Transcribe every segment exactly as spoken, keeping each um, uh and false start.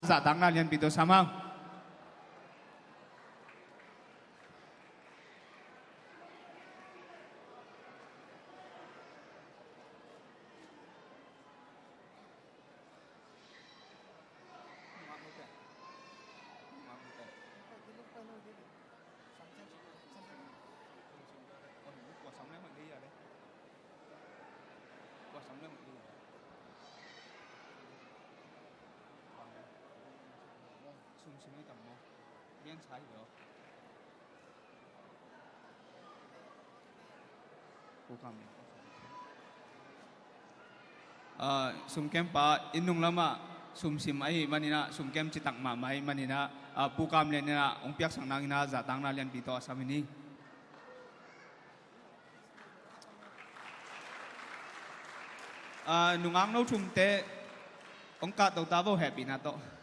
zahtakna lianpi tawh sam hang. Ah, sumkempa inn nung lamah sumsim ahih maninah, sumkem citak mahmah ahih maninah, ah, Pu Kam Lian inah hong piaksak nanginah zahtakna lianpi tawh a sam hi ni. Ah, nungak no thumte hong kahto ta vo, hehpihna tawh.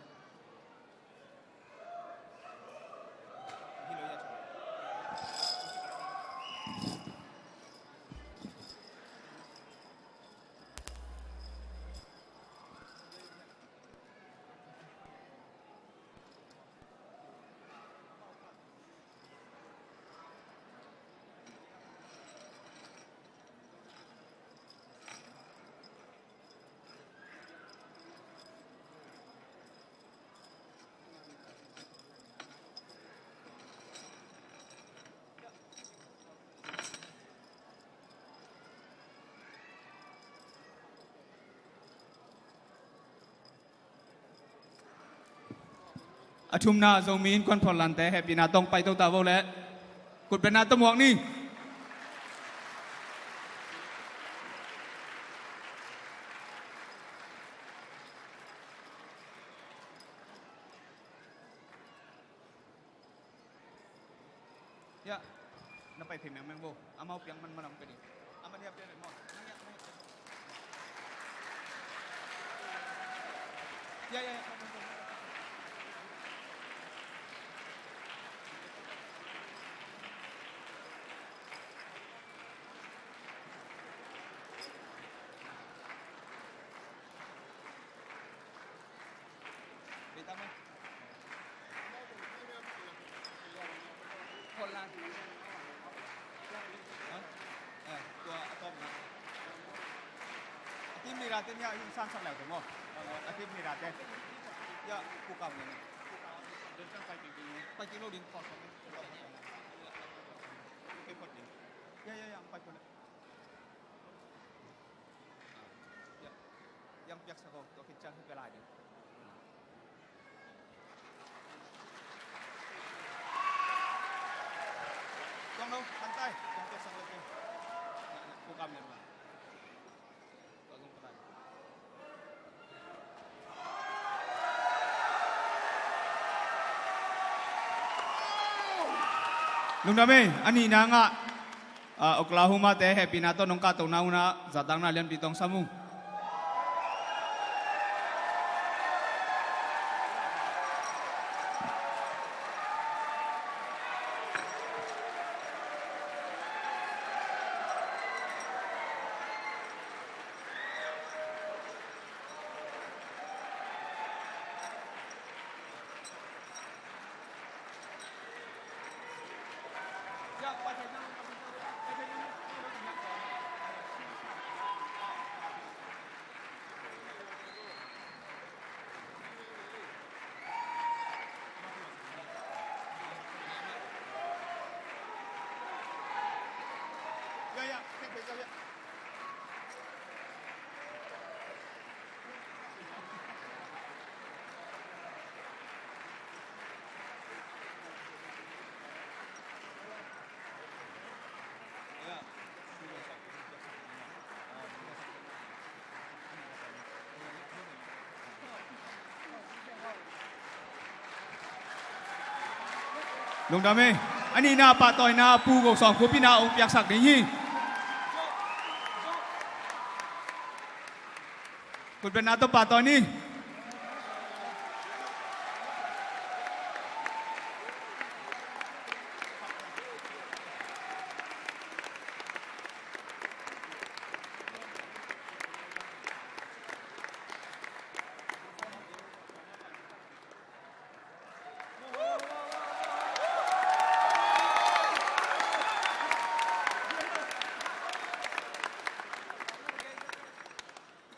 A thumna Zomi Innkuan Phorhlante hehpihna tawh hong paito ta vo leh. Kutbetna tawh muak ni. Ya, na pai phei mengmeng bo. Amau piang man man ang pedi. Aman ya piang mo. Ya, ya, ya. A team leader te nia hong sansak leu te maw? A team leader te. Ya, Pu Kam nia. Pai kik lo ding. Ya, ya, ya, pai kik lo. Yang piaksak ko, tua khit ciang hi pia lai ding. Tuang lo, mantai, yang piaksak lo ding. Pu Kam Lian ma. Tua zong pia lai. Lungdam ei, a nihna ngah, ah, Oklahoma te hehpihna tawh nong kahtona un ah, zahtakna lianpi tawh hong sam ung. Lungdam ei. A nihna pahtawina Pu Go Sawm Khup in ah hong piaksak ding hi. Kutbetna tawh pahtawi ni.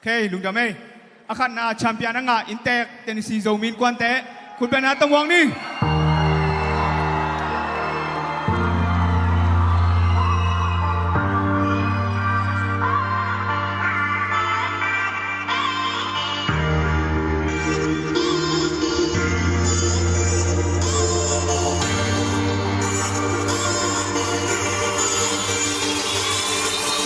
Thei, lungdam ei. A khatna champion a ngah inntek Tennessee Zomi Innkuante khutbetna tawh muak ni.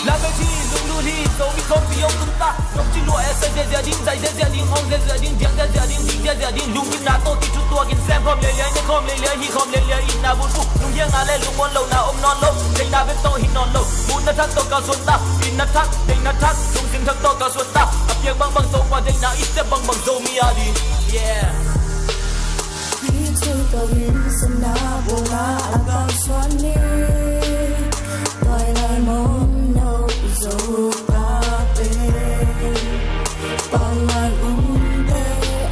Lamel hi, lunglut hi, Zomi khawmpi hong tung ta. Nop ci lua e, sai ziazia ding, zai ziazia ding, hong ziazia ding, diang ziazia ding, ding ziazia ding. Lungkimna tawh kicu tuakin sem khawm leiliai, ne khawm leiliai, hi khawm leiliai, itna bulphuh, lunghiangna le lungmuan lohna om nawn lo. Deihna bek tawh hi nawn lo. Muhna thak tawh kalsuan ta, itna thak, deihna thak, lungsim thak tawh kalsuan ta. A piang bangbang Topa deihna, i sep bangbang Zomi a ding. Yeah. Pi thei tawh in semna bawngah a kalsuan ni. Tuailai mawng no zo ka pe. Pangai umte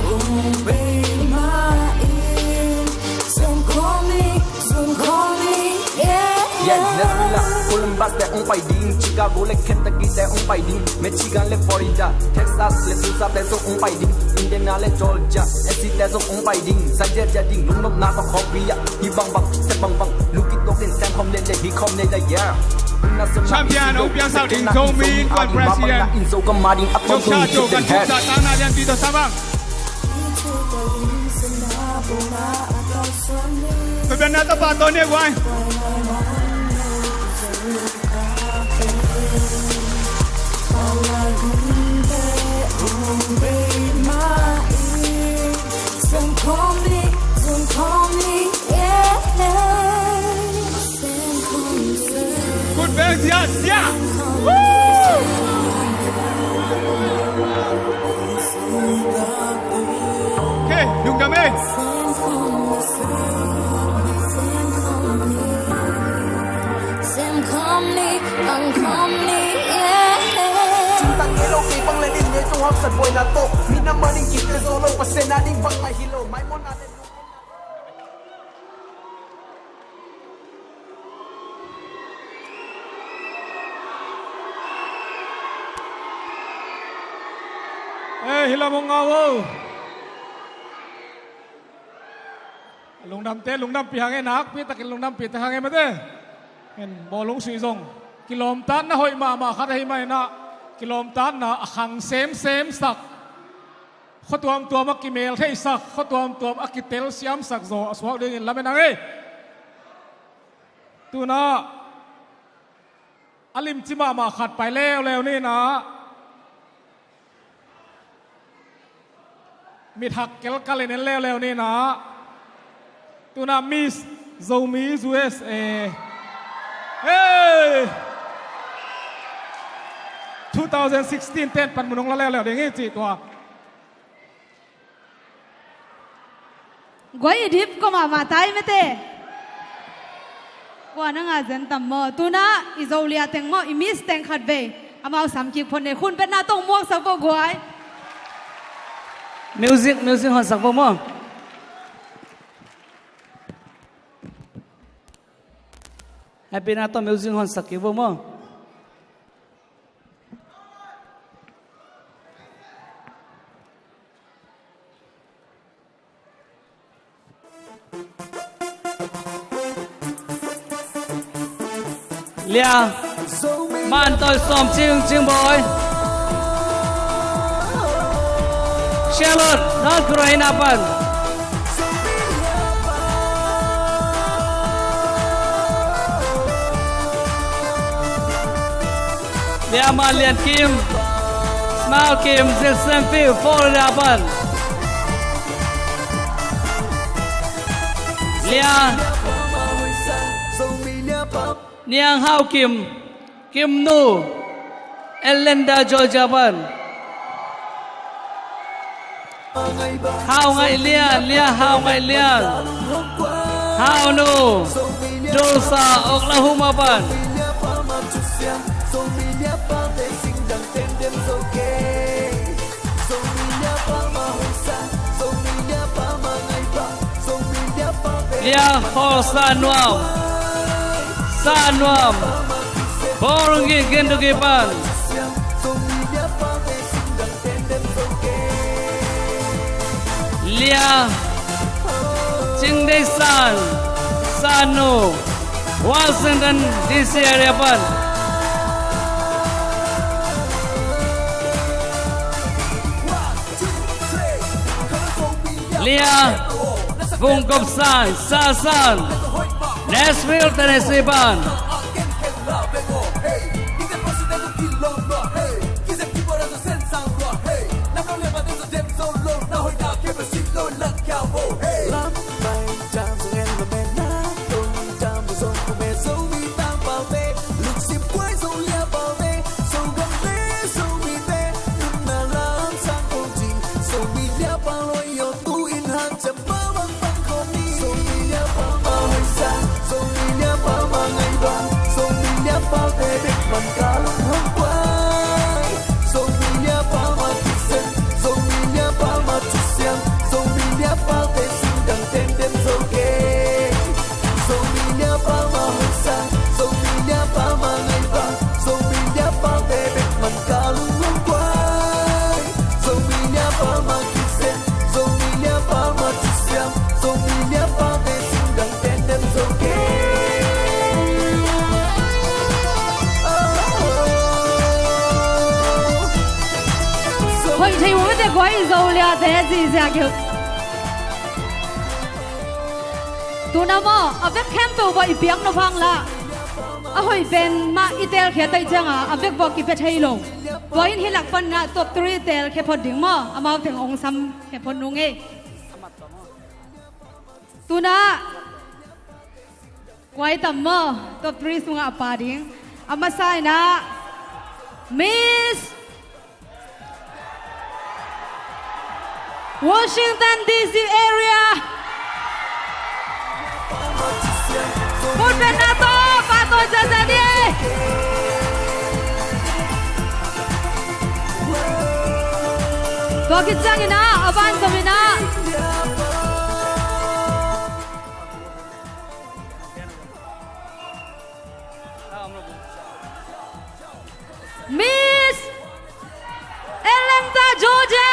um bei mah in. Sem khawm ni, zum khawm ni, yeah. Yeah, Nashville, Columbus te hong pai ding, Chicago le Kentucky te hong pai ding, Michigan le Florida, Texas le Tulsa te zong hong pai ding, Indiana le Georgia, N C te zong hong pai ding, zai ziazia ding, lungnopna tawh khawmpi ah, hi bangbang, sep bangbang, lungkituak in sem khawm leilei, hi khawm leilei, yeah. Champion hong piangsak ding Zomi Innkuan President Joshua Joe Kan Thuksa, tangna lianpi tawh sa bang. Khutbetna tawh pahtawi ni guai. Khutbeng ziahziah. Woo! Okay, lungdam ei. Sem khawm ni, pang khawm ni, yeah. Cingtak ngei lo, kei bang le nin ngei tung hausa buaina tawh. Mi na manin kite zo lo, Pasian a ding bangmah hi lo. Maimawhna le Eh, hi lam hong ngau o. Lungdamte, lungdampih hang e, nakpi takin lungdampih ta hang e mate. Hen, bawlung sui zong kilawmtatna hoih mahmah khat ahi mah inah, kilawmtatna a khang semsem sak, khua tuamtuam a kimel theisak, khua tuamtuam a kitel siamsak zaw a suak dingin lamen ang ei. Tunah a limci mahmah khat pai leuleu ninah, mithak kelkal in en leuleu ninah, tunah Miss Zomi U S A, hey, two thousand sixteen ten pan mun hong la leuleu ding hi cih tua. Guai, i dip kua mahmah tai mate. Kua na ngah zen tam maw? Tunah i Zolia teng maw, i Miss teng khat vei amau samkik phot ni. Khutbetna tawh muaksak vo guai. Music, music honsak vo maw. Happyna tawh music honsak kik vo maw. Lia, Man Tawi Sawm, Cing Cing Bawi, Charlotte, North Carolina pan. Lia Ma Lian Kim, Smile Kim, Jacksonville, Florida pan. Lia Niang Hau Kim, Kim Nu, Atlanta, Georgia pan. Hau Ngaih Lian, Lia Hau Ngaih Lian, Hau Nu, Tulsa, Oklahoma pan. Lia Khaw Sa Nuam, Sa Nuam, Bawlung Gin, Kentucky pan. Lia Cingdeisan, Sanu, Washington D C area pan. Lia Vungkop San, Sasan, Nashville, Tennessee pan. Hoih thei uh mate, guai Zo Lia te ziahziah keu. Tuna maw, a vek khempeuh bawh i piak nop hang la, a hoih pen mah i telkhiat ahih cianga a vek bawh kipia thei lo. Tua in hih lak panin ah top three telkhia phot ding maw, amau teng ong samkhia phot nung ei. Tuna kuai tam maw, top three sungah a pha ding. A masa in ah Miss Washington D C area. Khut beng na tawh pahtawi ciatciat ni. Tua khit ciangin ah a van zom in ah Miss Atlanta, Georgia.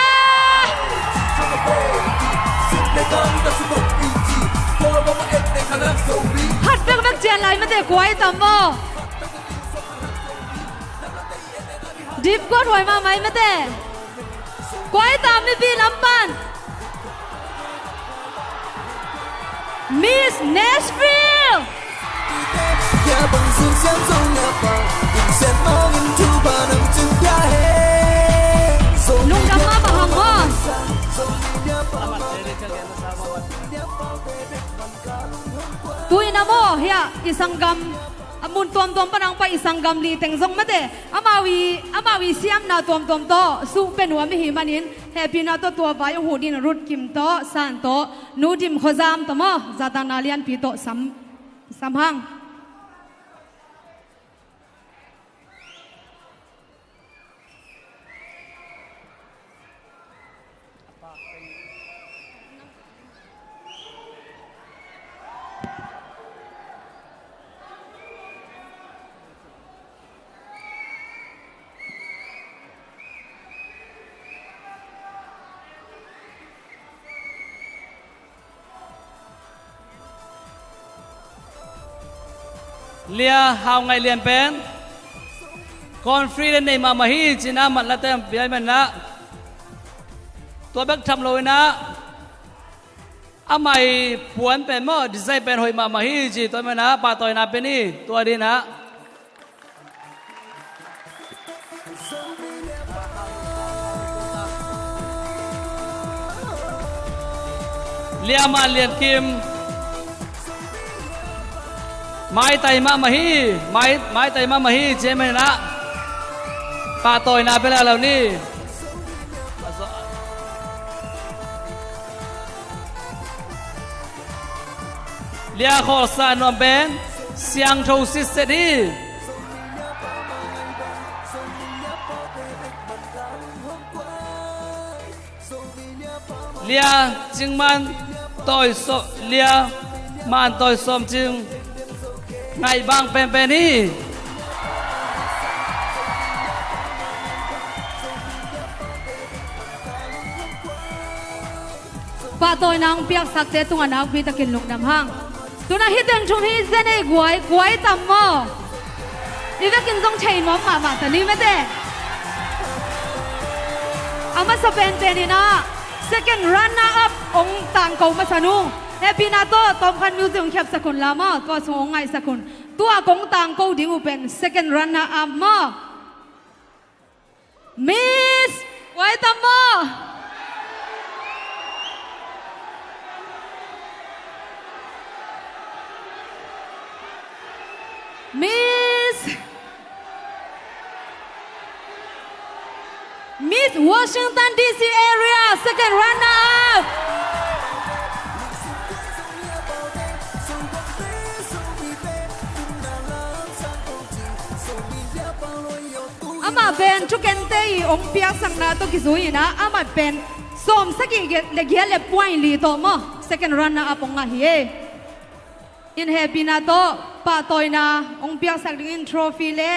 Hat bekbek cian lai mate, kuai tam maw. Dip guat huai mahmah ei mate. Kuai tam mipi lam pan. Miss Nashville. Lungdam mahmah hang maw. Tu-in ah maw, hiah i sanggam a mun tuamtuam pan hong pai i sanggam li teng zong mate, amau i, amau i siamna tuamtuam tawh suhpia nuam i hih manin, hehpihna tawh tua vai hong huh dingin Ruth Kim tawh, San tawh, Nu Dim Khua Zam tawh maw, zahtakna lianpi tawh sam, sam hang. Lia Hau Ngaih Lian pen confident nei mahmah hi ci-in ah, mat late pia hi manin ah, tua bek tham lo-in ah, amah i puan pen maw, design pen hoih mahmah hi ci, tua hi manin ah pahtawina pia ni. Tua dingin ah Lia Man Lian Kim, maitai mahmah hi, mai, maitai mahmah hi ci hi manin ah pahtawina pia lalo ni. Lia Khawl Sa Nuam pen siangtho sitset hi. Lia Cing Man Tawi Sawm, Lia Man Tawi Sawm Cing ngaih bang penpen hi. Pahtawina hong piaksakte tungah nakpi takin lungdam hang. Tuna hih teng thum hi zen ei guai, guai tam maw? I vekin zong thei nuam mahmah ta ni mate. A masa penpen in ah second runner up hong tangko masa nung, hehpihna tawh tawmkhat music hong khiapsak un la maw, tua sung hong ngaihsak un. Tua kong tangko ding uh pen second runner up maw? Miss, guai tam maw? Miss, Miss Washington D C area, second runner up. Amah pen thukente i hong piaksakna tawh kizui in ah, amah pen sawmsagih le giat le point li tawh maw, second runner up hong ngah hi e. In hehpihna tawh pahtawina hong piaksak dingin trophy le,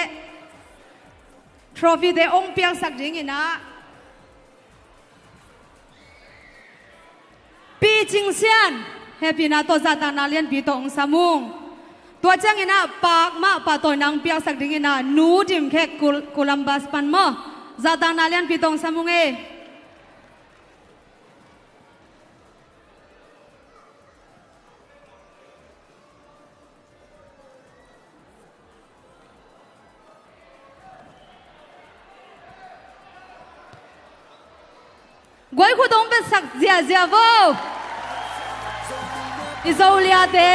trophyte hong piaksak dingin ah, Pi Cing Sian, hehpihna tawh zahtakna lianpi tawh hong sam ung. Tua ciangin ah pakmah pahtawina hong piaksak dingin ah Nu Dim Khek, Col-, Columbus pan maw, zahtakna lianpi tawh hong sam ung e. Guai khut hong petsak ziahziah vo. I Zoliate.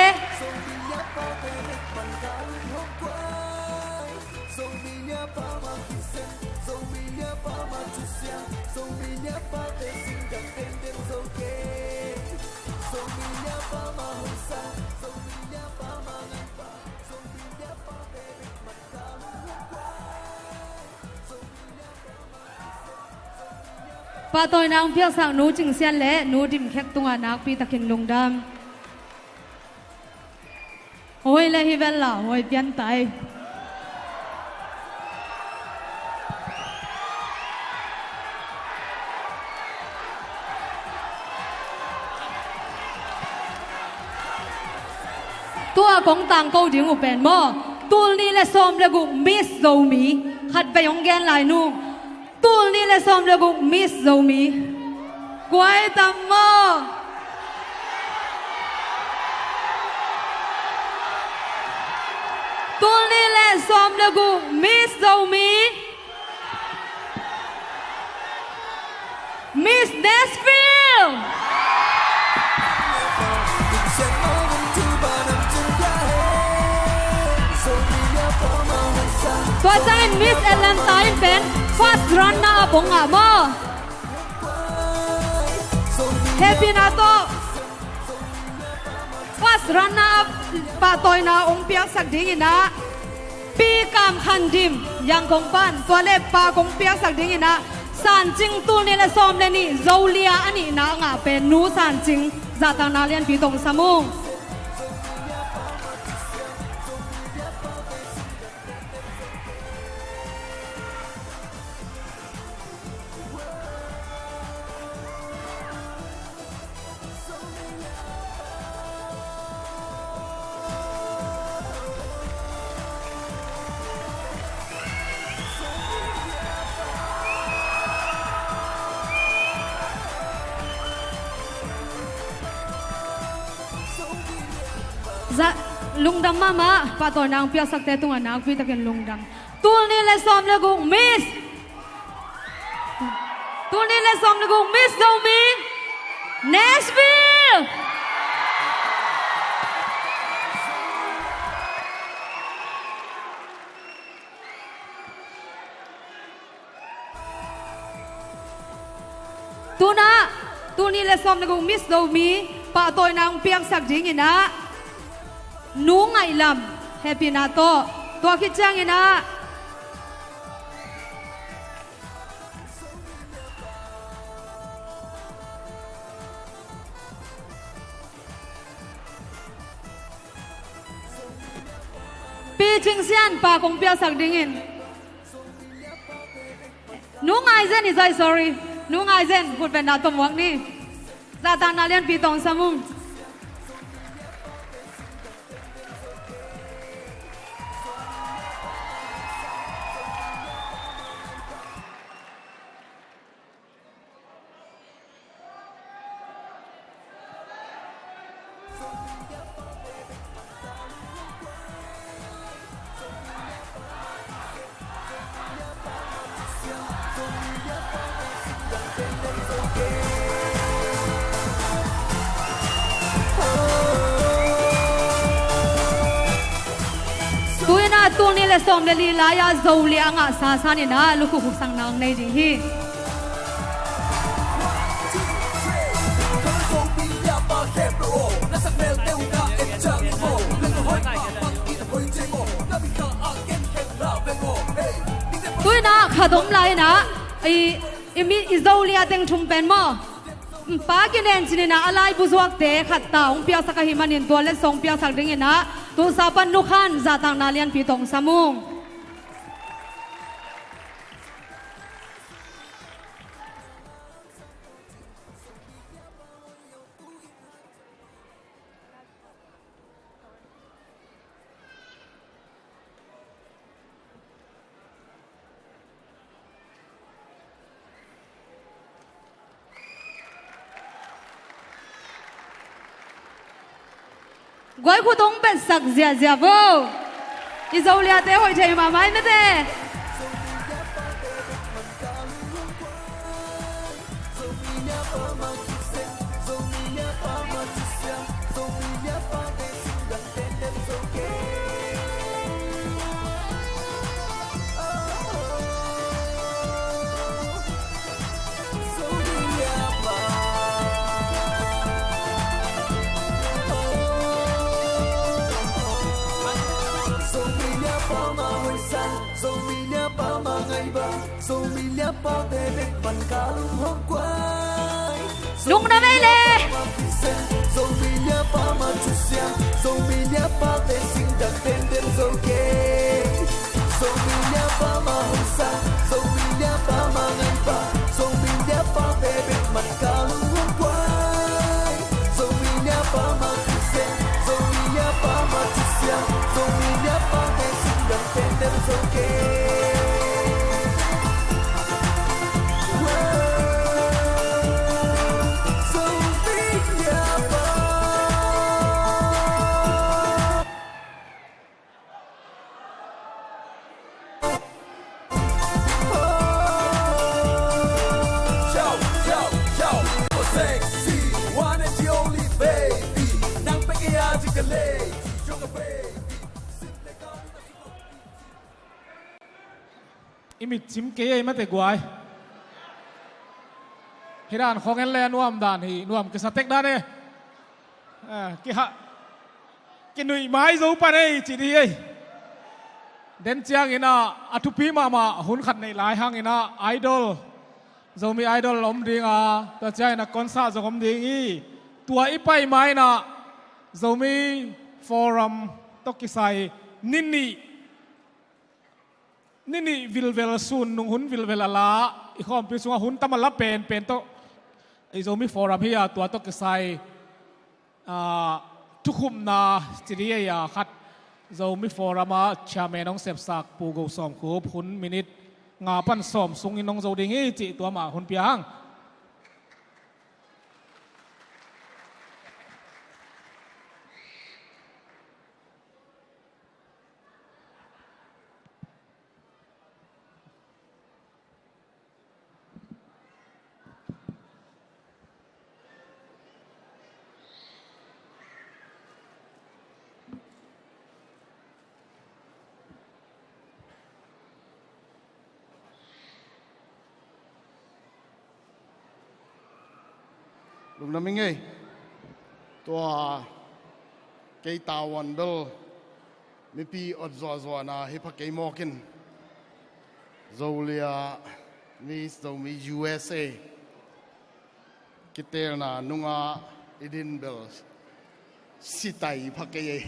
Pahtawina hong piaksak Nu Cing Sian le Nu Dim Khek tungah nakpi takin lungdam. Hoi le hi vel la, hoi pian tai. Tua kong tangko ding uh pen maw, tul nih le sawm le guk Miss Zomi, khatvei hong gen lai nung. Tul nih le sawm le guk Miss Zomi. Guai tam maw? Tul nih le sawm le guk Miss Zomi. Miss Nashville. Tua ciangin Miss Atlanta in pen first runner up hong ngah maw? Hehpihna tawh first runner up pahtawina hong piaksak dingin ah Pi Kam Khan Dim, Yangon pan, tua le pa kong piaksak dingin ah San Cing, tul nih le sawm le nih Zolia a nihna a ngah pen Nu San Cing, zahtakna lianpi tawh hong sam ung. Za, lungdam mahmah, pahtawina hong piaksakte tungah nakpi takin lungdam. Tul nih le sawm le guk Miss. Tul nih le sawm le guk Miss Zomi, Nashville. Tuna, tul nih le sawm le guk Miss Zomi pahtawina hong piaksak dingin ah Nu Ngaih Lam, hehpihna tawh. Tua khit ciangin ah Pi Cing Sian, pa kong piaksak dingin. Nu Ngai Zen i zai, sorry. Nu Ngai Zen, khut beng na tawh muak ni. Zahtakna lianpi tawngsam ung. Tu-in ah tul nih le sawm le li lai-ah Zolia a ngahsa san in ah lukhu khuksakna hong nei ding hi. Tu-in ah khat om lai-in ah i, i mi, i Zolia teng thum pen maw? Pa kinen cinin ah a laibu zuakte khat ta hong piaksak ahih manin tua letsong piaksak dingin ah tulsa pan Nu Khan zahtakna lianpi tawngsam ung. Guai khut hong betsak ziahziah vo. I Zoliate hoih thei mahmah i mete. Nungna vei le. I mitcim kei ei mate guai. Hi dan khong en le a nuam dan hi, nuam kisa tek dan e. Ah, kiha, kinuih mai zo pan ei ci dih ei. Den ciangin ah a thupi mahmah hun khat nei lai hangin ah Idol, Zomi Idol om ding a, tua ciangin ah concert zong om ding hi. Tua i pai ma-in ah Zomi Forum tawh kisai ni nih, ni nih vilvel, sun nung hun vilvel a la, i khawmpi sungah hun tam a la penpen tawh i Zomi Forum hi a, tua tawh kisai, ah, thukhupna ci dih ei a khat Zomi Forum a chairman hong sepsak Pu Go Sawm Khup hun minute nga pan sawm sungin hong zo ding hi cih tua mah hun pia hang. Lungdam ing ei. Tua kei tavuan bel mipi awt zuahzuahna hi pha kei mawk in, Zolia Miss Zomi U S A kitelna nungah i din bel sitai pha kei ei.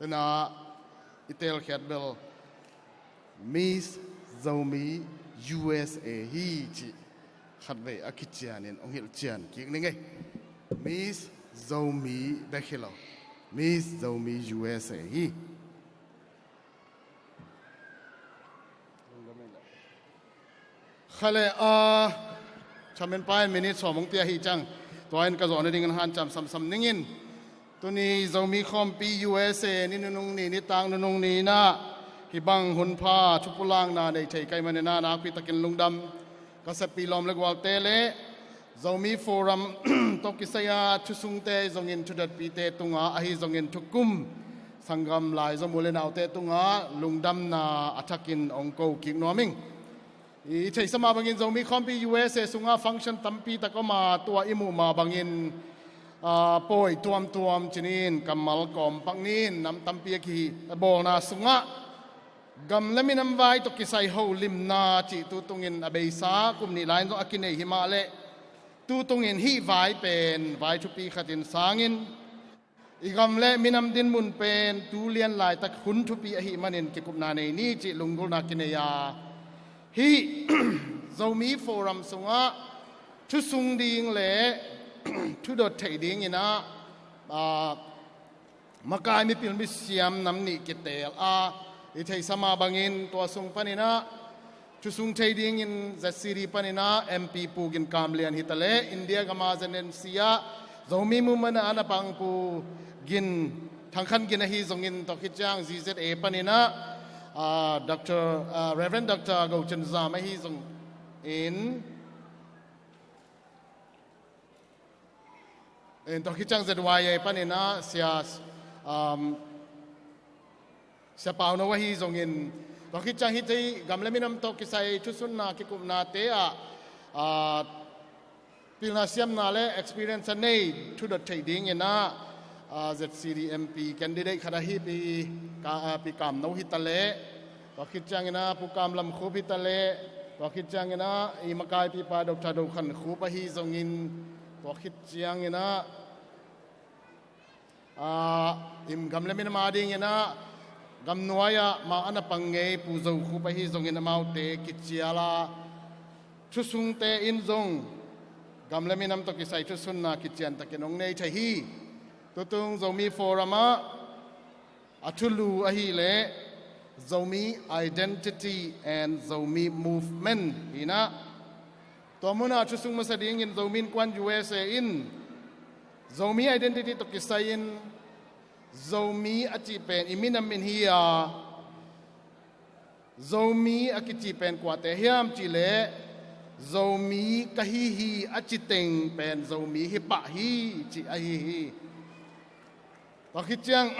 Tena i telkhiat bel Miss Zomi U S A hi cih khatvei a kicianin hong hilhcian kik ning ei. Miss Zomi bek hi lo, Miss Zomi U S A hi. Khale a, chairman pa in minute sawm hong pia hi ciang, tua in ka zawh nadingin hanciam samsam ning in. Tuni Zomi Khawmpi U S A ni nunung ni, nitang nunung ni in ah, hih bang hunpha thupulakna nei thei ka hih manin ah nakpi takin lungdam ka seppi lawm le gualte le Zomi Forum tawh kisai-a thusungte zongin, thudotpite tungah ahi zongin thukum sanggam laizaw mu le naute tungah lungdamna a thakin hong ko kik nuam ing. I theihsa mah bangin Zomi Khawmpi U S A sungah function tampi tak om a, tua i muh mah bangin, aa, pawi tuamtuam ci ni in, kammal kawm pak ni in, nam tampi a kibawlna sungah gam le minam vai tawh kisai holimna cih tutungin a beisa kum nih lai-in zong a kinei hi mah leh, tutungin hih vai pen vai thupi khatin sangin, i gam le minam dinmun pen tu lian laitak hun thupi ahih manin kikupna nei ni cih lunggulhna kinei a, hih Zomi Forum sungah thusung ding le thudot theih dingin ah, aa, makai mipil misiam nam nih kiteel a, i theihsa mah bangin tua sung panin ah thusung thei dingin Z C D panin ah M P Pu Gin Kam Lian hi ta leh, India gam a Z N C ah Zomi Movement ah a na pang Pu Gin, Thang Khan Gin ahi zongin, tua khit ciang Z Z A panin ah, aa, Doctor, aa, Reverend Doctor Go Cin Zam ahi zongin, in, tua khit ciang Z Y A panin ah Sia, um, Sia Pau No ahi zongin, tua khit ciang hih gam le minam tawh kisai thusunna kikupnate ah, ah, pilna siamna le experience a nei thudot theih dingin ah, ah, Z C D M P candidate khat ahi Pi Ka-, ah, Pi Kam No hi ta leh, tua khit ciangin ah Pu Kam Lam Khup hi ta leh, tua khit ciangin ah i makaipipa Doctor Do Khan Khup ahi zongin, tua khit ciangin ah, aa, i gam le minam a dingin ah gamnuai ah mah a na pang ngei Pu Zo Khup ahi zongin, amaute kicial a, thusungte in zong gam le minam tawh kisai thusunna kician takin hong nei thei hi. Tutung Zomi Forum ah a thulu ahih leh Zomi Identity and Zomi Movement hi in ah, tua munah thusung masa dingin Zomi Innkuan U S A in Zomi Identity tawh kisai-in Zomi a cih pen i minam min hi a, Zomi a kicih pen kuate hiam cih leh, Zomi ka hi hi a ci teng pen Zomi hi pah hi cih ahi hi. Tua khit ciang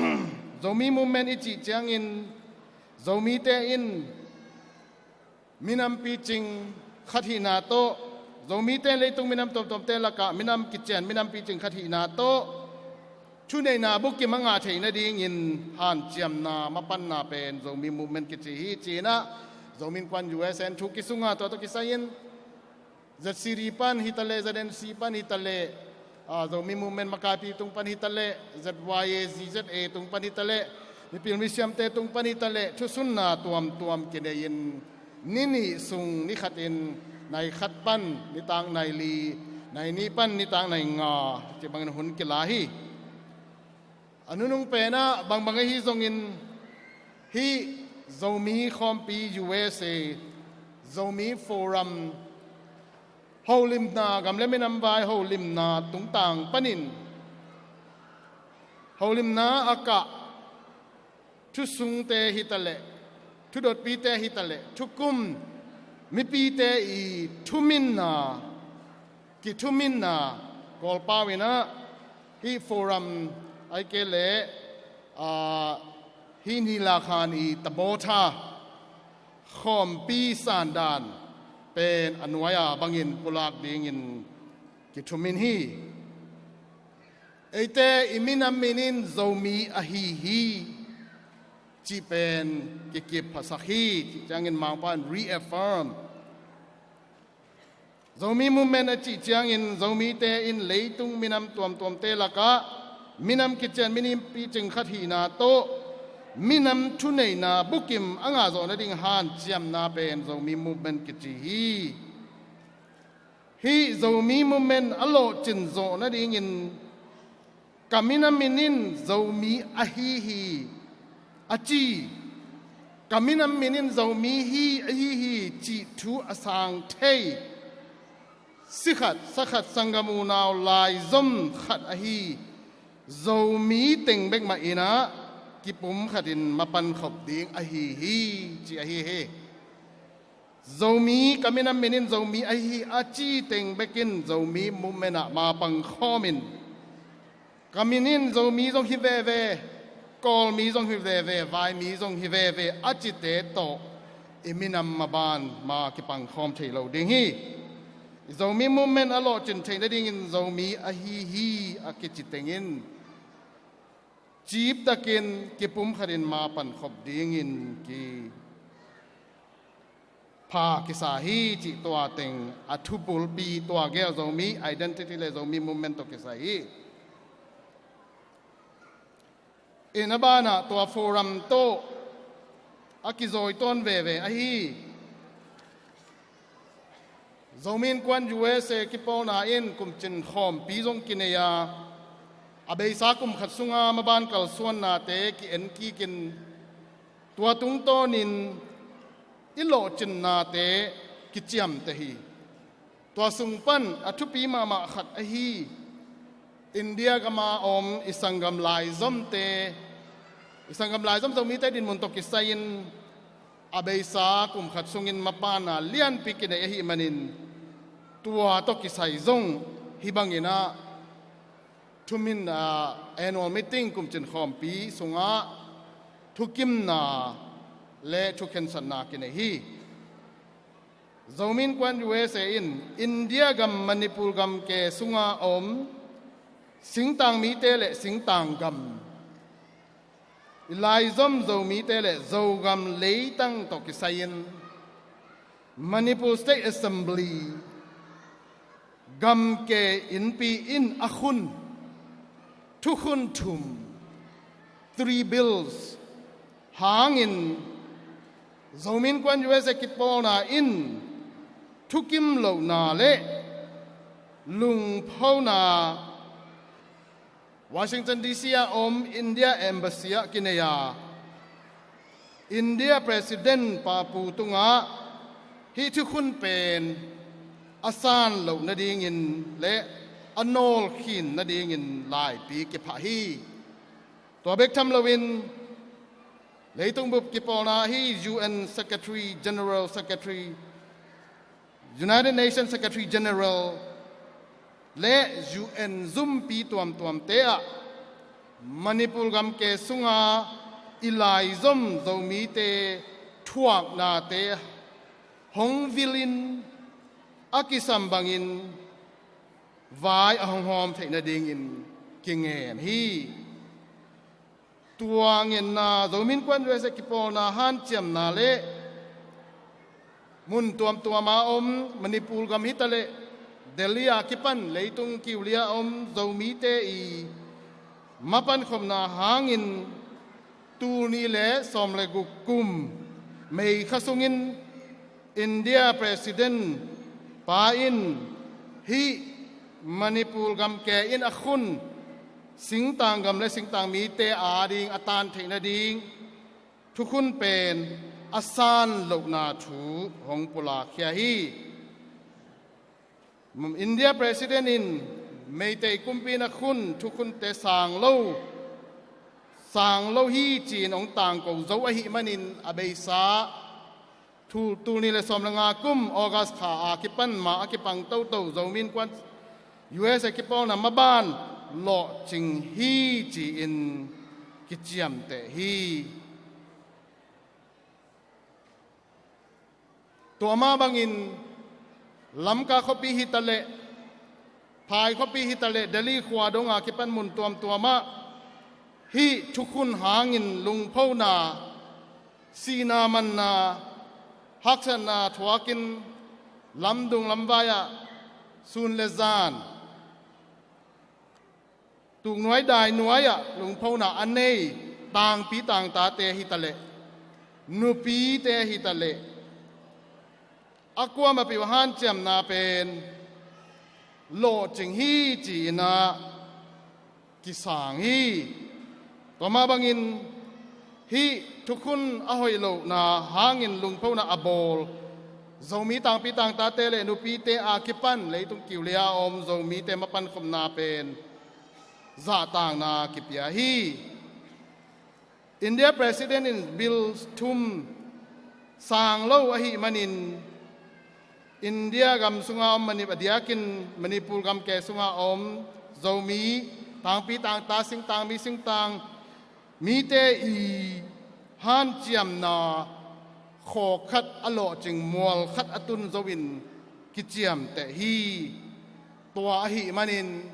Zomi Movement i cih ciangin, Zomite in minam picing khat hihna tawh, Zomite leitung minam tuamtuamte lakah minam kician, minam picing khat hihna tawh thuneihna bukim a ngah theih nadingin hanciamna mapanna pen Zomi Movement kici hi ci-in ah, Zomi Innkuan U S A in thu kisung a, tua tawh kisai-in Z C D pan hi ta leh, Z N C pan hi ta leh, aa, Zomi Movement makaipi tung pan hi ta leh, Z Y A, Z Z A tung pan hi ta leh, mipil misiamte tung pan hi ta leh, thusunna tuamtuam kinei-in ni nih sung ni khatin, nai khat pan nitak nai li, nai nih pan nitak nai nga, cih bangin hun kila hi. A nunung pen ah bangbang ahi zongin, hih Zomi Khawmpi U S A, Zomi Forum holimna, gam le minam vai holimna tungtang panin, holimna a kah thusungte hi ta leh, thudotpite hi ta leh, thukum mipite i thuminna, kithuminna, Kawlpau in ah hih forum ahih kei leh, aa, hih Ni Lakhan i tabawtha khawmpi sandan pen a nuai-a bangin pulak dingin kithumin hi. Eite i minam min in Zomi ahi hi cih pen kikip phasak hi, cih ciangin Mangpau in reaffirm. Zomi Movement a cih ciangin Zomite in leitung minam tuamtuamte lakah minam kician, minam picing khat hihna tawh minam thuneihna bukim a ngahzawh nading hanciamna pen Zomi Movement kici hi. Hih Zomi Movement a lawhcin zawh nadingin ka minam min in Zomi ahi hi a ci, ka minam min in Zomi hi ahi hi cih thu a sang thei sikhat sakhat sanggam unau laizom khat ahi Zomi teng bek mah in ah kipum khatin mapan khop ding ahi hi, ci ahi hi. Zomi, ka minam min in Zomi ahi hi a ci teng bekin Zomi Movement ah mapang khawmin, ka min in Zomi zong hi veve, Kawlmi zong hi veve, Vaimi zong hi veve a cite tawh i minam maban ma kipang khawm thei lo ding hi. Zomi Movement a lawhcin theih nadingin Zomi ahi hi a kici tengin ciptakin kipum khatin mapan khop dingin kipha kisa hi, cih tua teng a thubulpi, tua gel Zomi identity le Zomi Movement tawh kisai hi. In a banah tua forum tawh a kizawi tawn veve ahi Zomi Innkuan U S A kipawlna in kumcin khawmpi zong kinei a, a beisa kum khat sunga maban kalsuannate ki-en kikin tua tungtawnin i lawhcinnate kiciamteh hi. Tua sung pan a thupi mahmah khat ahi India gama om i sanggam laizomte, i sanggam laizom Zomite dinmun tawh kisai-in a beisa kum khat sungin mapana lianpi kinei ahih manin tua tawh kisai zong hih bangin ah thumin, ah, annual meeting kumcin khawmpi sungah thukimna le thukhensatna kinei hi. Zomi Innkuan U S A in India gam Manipur gam ke sunga om singtang mite le singtang gam, i laizom Zomite le Zogam leitang tawh kisai-in Manipur State Assembly gam ke innpi in a khun, thukhun thum, three bills hangin Zomi Innkuan U S A kipawlna in thukim lohna le lungphona Washington D C ah om India Embassy ah kinei a, India President pa pu tungah hih thukhun pen a san loh nadingin le a nawlkhin nadingin laipi kiphah hi. Tua bek tham loin leitung bup kipawlna ahi U N Secretary General, Secretary, United Nations Secretary General le U N zumpi tuamtuamte ah Manipur gam ke sunga i laizom Zomite thuaknate hong vilin a kisam bangin vai a hong hawm theih nadingin kingen hi. Tua ngenna Zomi Innkuan U S A kipawlna hanciamna le mun tuamtuama om Manipur gam hitaleh Delhi a kipan leitung kiulia om Zomite i mapankhopna hangin tulni le sawm le guk kum May kha sungin India President pa in hih Manipur gam ke in a khun singtang gam le singtang mite ading a tan theih nading thukhun pen a san lohna thu hong pulakkhia hi. India President in Meitei kumpi in a khun thukhunte sang lo, sang lo hi ci-in hong tangko zo ahih manin a beisa thu tulni le sawm le nga kum August kha a kipan ma a kipang toto Zomi Innkuan U S A kipawlna maban lawhcing hi ci-in kiciamteh hi. Tua mah bangin Lamka khuapi hitaleh, Phai khuapi hitaleh, Delhi khua donga kipan mun tuamtuamah hih thukhun hangin lungphona, sihna manna, haksatna thuakin lamdung lamvai-ah sun le zan tuknuai dainuai-ah lungphona a nei tangpi tangtate hitaleh, nupite hitaleh, a kuamah peuh hanciamna pen lawhcing hi ci-in ah kisang hi. Tua mah bangin hih thukhun a hoih lohna hangin lungphona a bawl Zomi tangpi tangtate le nupite a kipan leitung kiulia a om Zomite mapan khopna pen zahtakna kipia hi. India President in Bill thum sang lo ahih manin, India gam sunga om Mani-, a diakin Manipur gamke sunga om Zomi tangpi tangta, singtang mi, singtang mite i hanciamna khawk khat a lawhcing mual khat a tun zo-in kiciamteh hi. Tua ahih manin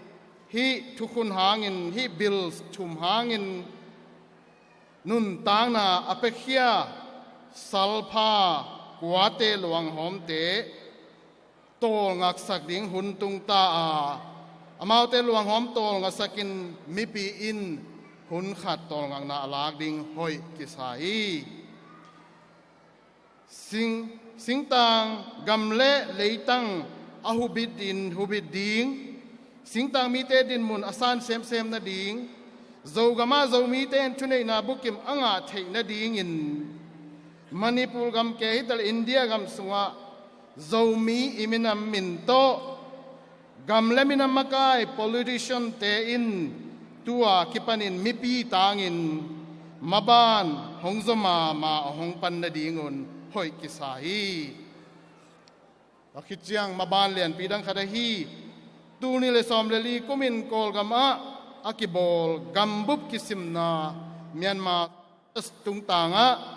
hih thukhun hangin, hih Bill thum hangin nuntakna a pekhia salpha kuate luanghawmte tawlngaksak ding hun tungta a, amaute luanghawm tawlngaksakin mipi in hun khat tawlngakna a lak ding hoih kisa hi. Sing, singtang gam le leitang a hubit in hubit ding, singtang mite dinmun a san semsem nading, Zogam ah Zomite in thuneihna bukim a ngah theih nadingin Manipur gamke hitaleh India gam sungah Zomi i minam min tawh gam le minam makai politician-te in tua kipanin mipi tangin maban hong zaw mahmah a hong pan nadingun hoih kisa hi. A khit ciang maban lianpi dang khat ahi, tul nih le sawm le li kumin Kawlgam ah a kibawl gambup kisimna Myanmar tungtangah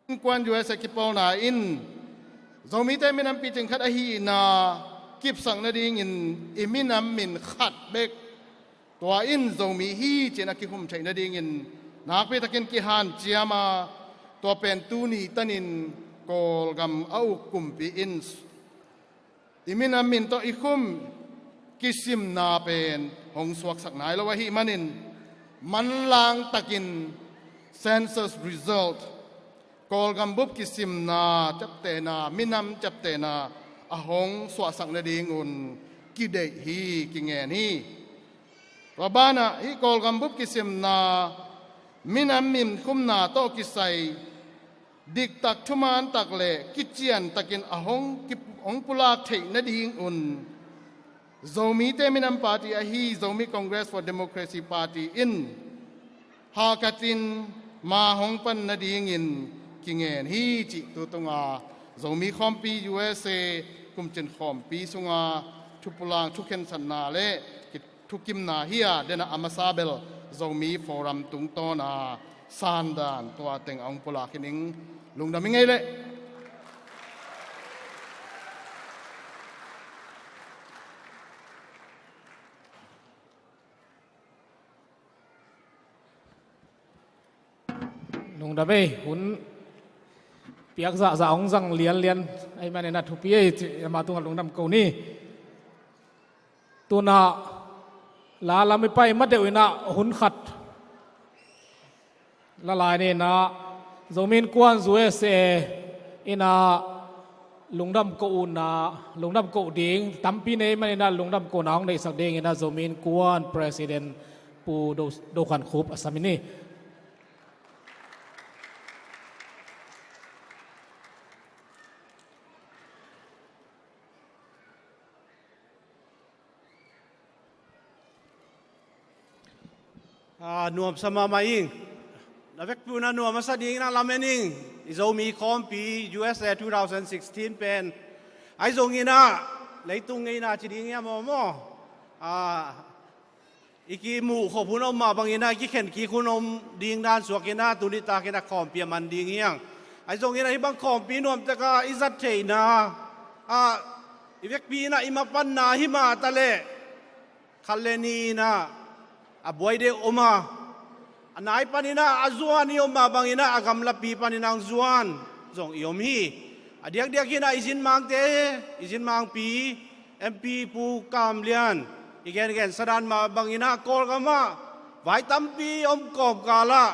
Innkuan U S A kipawlna in Zomite minam picing khat ahihna kipsak nadingin i minam min khat bek, tua in Zomi hi ci-in a kikhum theih nadingin nakpi takin kihanciam a, tua pen tuni tanin Kawlgam a uk kumpi in i minam min tawh i khum kisimna pen hong suaksak nai lo ahih manin, manlang takin census result, Kawlgam bup kisimna ciaptehna, minam ciaptehna a hong suahsak nadingun kideih hi, kingen hi. Tua banah hih Kawlgam bup kisimna minam min khumna tawh kisai diktak thuman tak le kician takin a hong ki, hong pulak theih nadingun Zomite minam party ahi Zomi Congress for Democracy Party in hahkatin ma hong pan nadingin kingen hi cih tu tunga Zomi Khawmpi U S A kumcin khawmpi sunga thupulak thukhensatna le ki thukimna hi a, denah a masa bel Zomi Forum tungtawna sandan tua teng a hong pulak hi ning. Lungdam i ngei leh. Lungdam ei, hun piak zahzah hong zang lianlian ahih manin a thupi ei, ci ama tungah lungdam ko ni. Tunah la lam i pai ma deuh inah hun khat la lai ni inah Zomi Innkuan U S A inah lungdam ko unah, lungdam ko ding tampi nei man inah lungdam ko na hong neihsak ding inah Zomi Innkuan President Pu Do, Do Khan Khup a sam i ni. Ah, nuamsa mahmah ing. Na vekpi un a nuam a sa dingin a lamen ing. I Zomi Khawmpi U S A two thousand sixteen pen ahi zongin ah leitung ngeina ci ding hiam maw? Ah, i kimuh khop hun om mah bangin ah i kikhen kik hun om ding dan suakin ah tuni takin ah khawmpi a man ding hiang. Ahi zongin ah hih bang khawmpi nuamtek ah i zat theihna ah i vekpi in ah i mapanna hi mah taleh khat le ni in ah a buai deuh om a, a nai panin ah a zuan i om mah bangin ah a gamlapi panin ah hong zuan zong i om hi. A diakdiak in ah i zinmangte, i zinmangpi M P Pu Kam Lian i gengensa dan mah bangin ah Kawlgam ah Vai tampi om kawmkal ah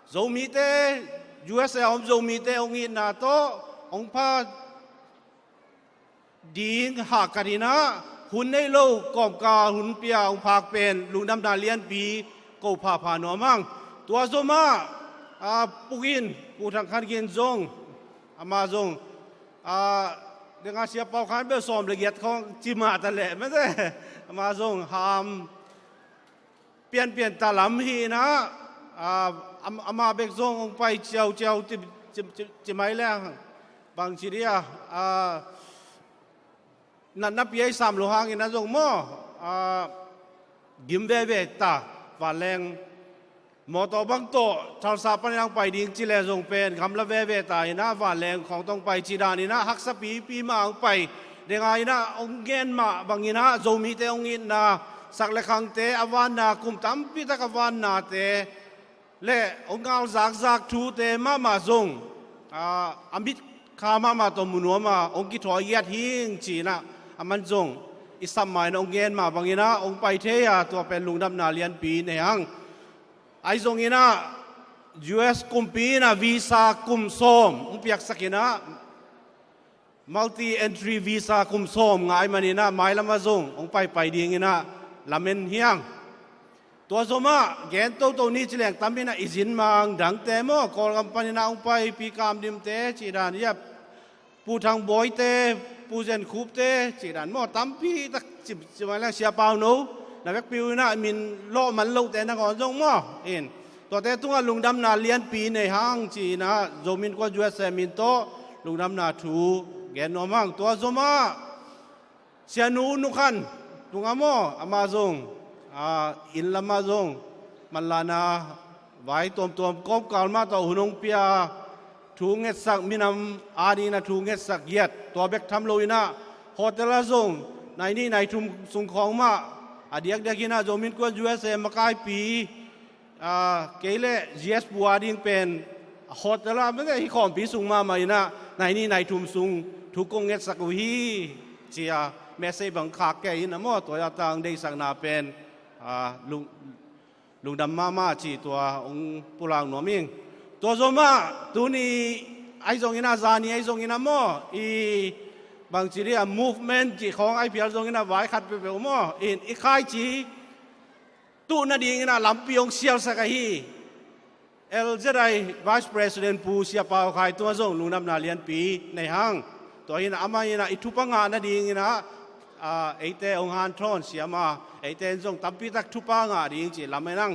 Zomite, U S A a om Zomite hong itna tawh hong pha ding hahkat in ah, hun nei lo kawmkal hun pia hong phak pen lungdamna lianpi ko phapha nuam hang. Tua zomah, a, Pu Gin, Pu Thang Khan Gin zong, amah zong, a, dengah Sia Pau Khan bel sawm le giat khawng ci mah ta leh mate, amah zong ham pianpian ta lam hi in ah, a, am-, amah bek zong hong pai ciauciau ci, ci, ci, ci mai leng bang ci dia, a, natna pi ahi sam lo hangin ah zong maw, a, gim veve ta, vanleng mawtaw bang tawh Tulsa panin hong pai ding ci le zong pen gamla veve ta in ah vanleng khawng tawh hong pai ci dan in ah haksa pipi mah hong pai. Dengah in ah hong gen mah bangin ah Zomite hong itna, sak le khangte a vanna kum tampi tak a vannate le hong ngalzakzak thute mahmah zong, a, a mit kha mahmah tawh mu nuam a hong kithawi giat hing ci in ah aman zong i sam mah in ah hong gen mah bangin ah hong pai thei a, tua pen lungdamna lianpi nei hang. Ahi zongin ah U S kumpi in ah visa kum sawm hong piaksak in ah, multi entry visa kum sawm ngah ahih manin ah mailam ah zong hong paipai dingin ah lamen hi hang. Tua zomah gen toto ni ci leng tam in ah i zin mang dangte maw, Kawlgam panin ah hong pai Pi Kam Dimte cih dan, ia Pu Thang Bawite, Pu Zen Khupte cih dan maw, tampi tak ci, ci mai leng Sia Pau No, na vekpi uh in ah min lawh man lohte nangawn zong maw in, tuate tungah lungdamna lianpi nei hang ci in ah Zomi Innkuan U S A min tawh lungdamna thu gen nuam hang. Tua zomah Sia Nu Nu Khan tungah maw, amah zong, a, inn lamah zong manlahna vai tuamtuam kawmkal mah tawh hun hong pia, thu ngetsak, minam adingin ah thu ngetsak giat, tua bek tham lo in ah hotel ah zong nai nih nai thum sung khawng mah a diakdiak in ah Zomi Innkuan U S A makaipi, a, kei le G S Pu ading pen hotel ah mate hi khawmpi sung mahmah in ah nai nih nai thum sung thu kong ngetsak uh hi ci a message bang khak kei in ah maw, tua a tang deihsakna pen, a, lung, lungdam mahmah cih tua hong pulak nuam ing. Tua zomah tuni ahi zongin ah, zani ahi zongin ah maw, i bang ci dia movement cih khawng ahi phial zongin ah vai khat peuhpeuh maw in i khaici tuh nadingin ah lampi hong sialsak ahi L Z I Vice President Pu Sia Pau Khai tungah zong lungdamna lianpi nei hang. Tua hi in ah amah in ah i thupha ngah nadingin ah, a, eite hong hanthawn siam a, eite in zong tampi tak thupha ngah ding cih lamen hang.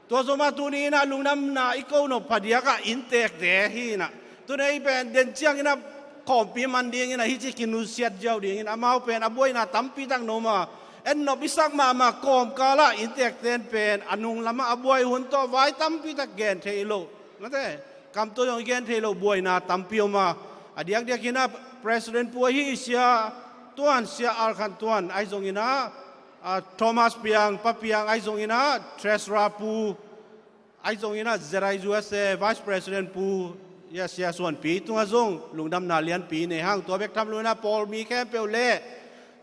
Tua zomah tuni in ah lungdamna i ko nop phadiak ah innteekte hi in ah, tuni ei pen den ciangin ah khawmpi man dingin ah hih ci kinusiat ziau dingin amau pen a buaina tampi tak na om a, en nop i sak mahmah kawmkal ah innteekte in pen a nung lamah a buai hun tawh vai tampi tak gen thei lo, mate, kam tawh zong i gen thei lo buaina tampi om a, a diakdiak in ah President Pu ahi Sia Tuan, Sia Al Khan Tuan ahi zongin ah, a, Thomas Piang, Pa Piang ahi zongin ah Treasurer Pu ahi zongin ah Z I U S A Vice President Pu, ia Sia Suan Pi tungah zong lungdamna lianpi nei hang. Tua bek tham lo in ah pawlmi khempeuh le,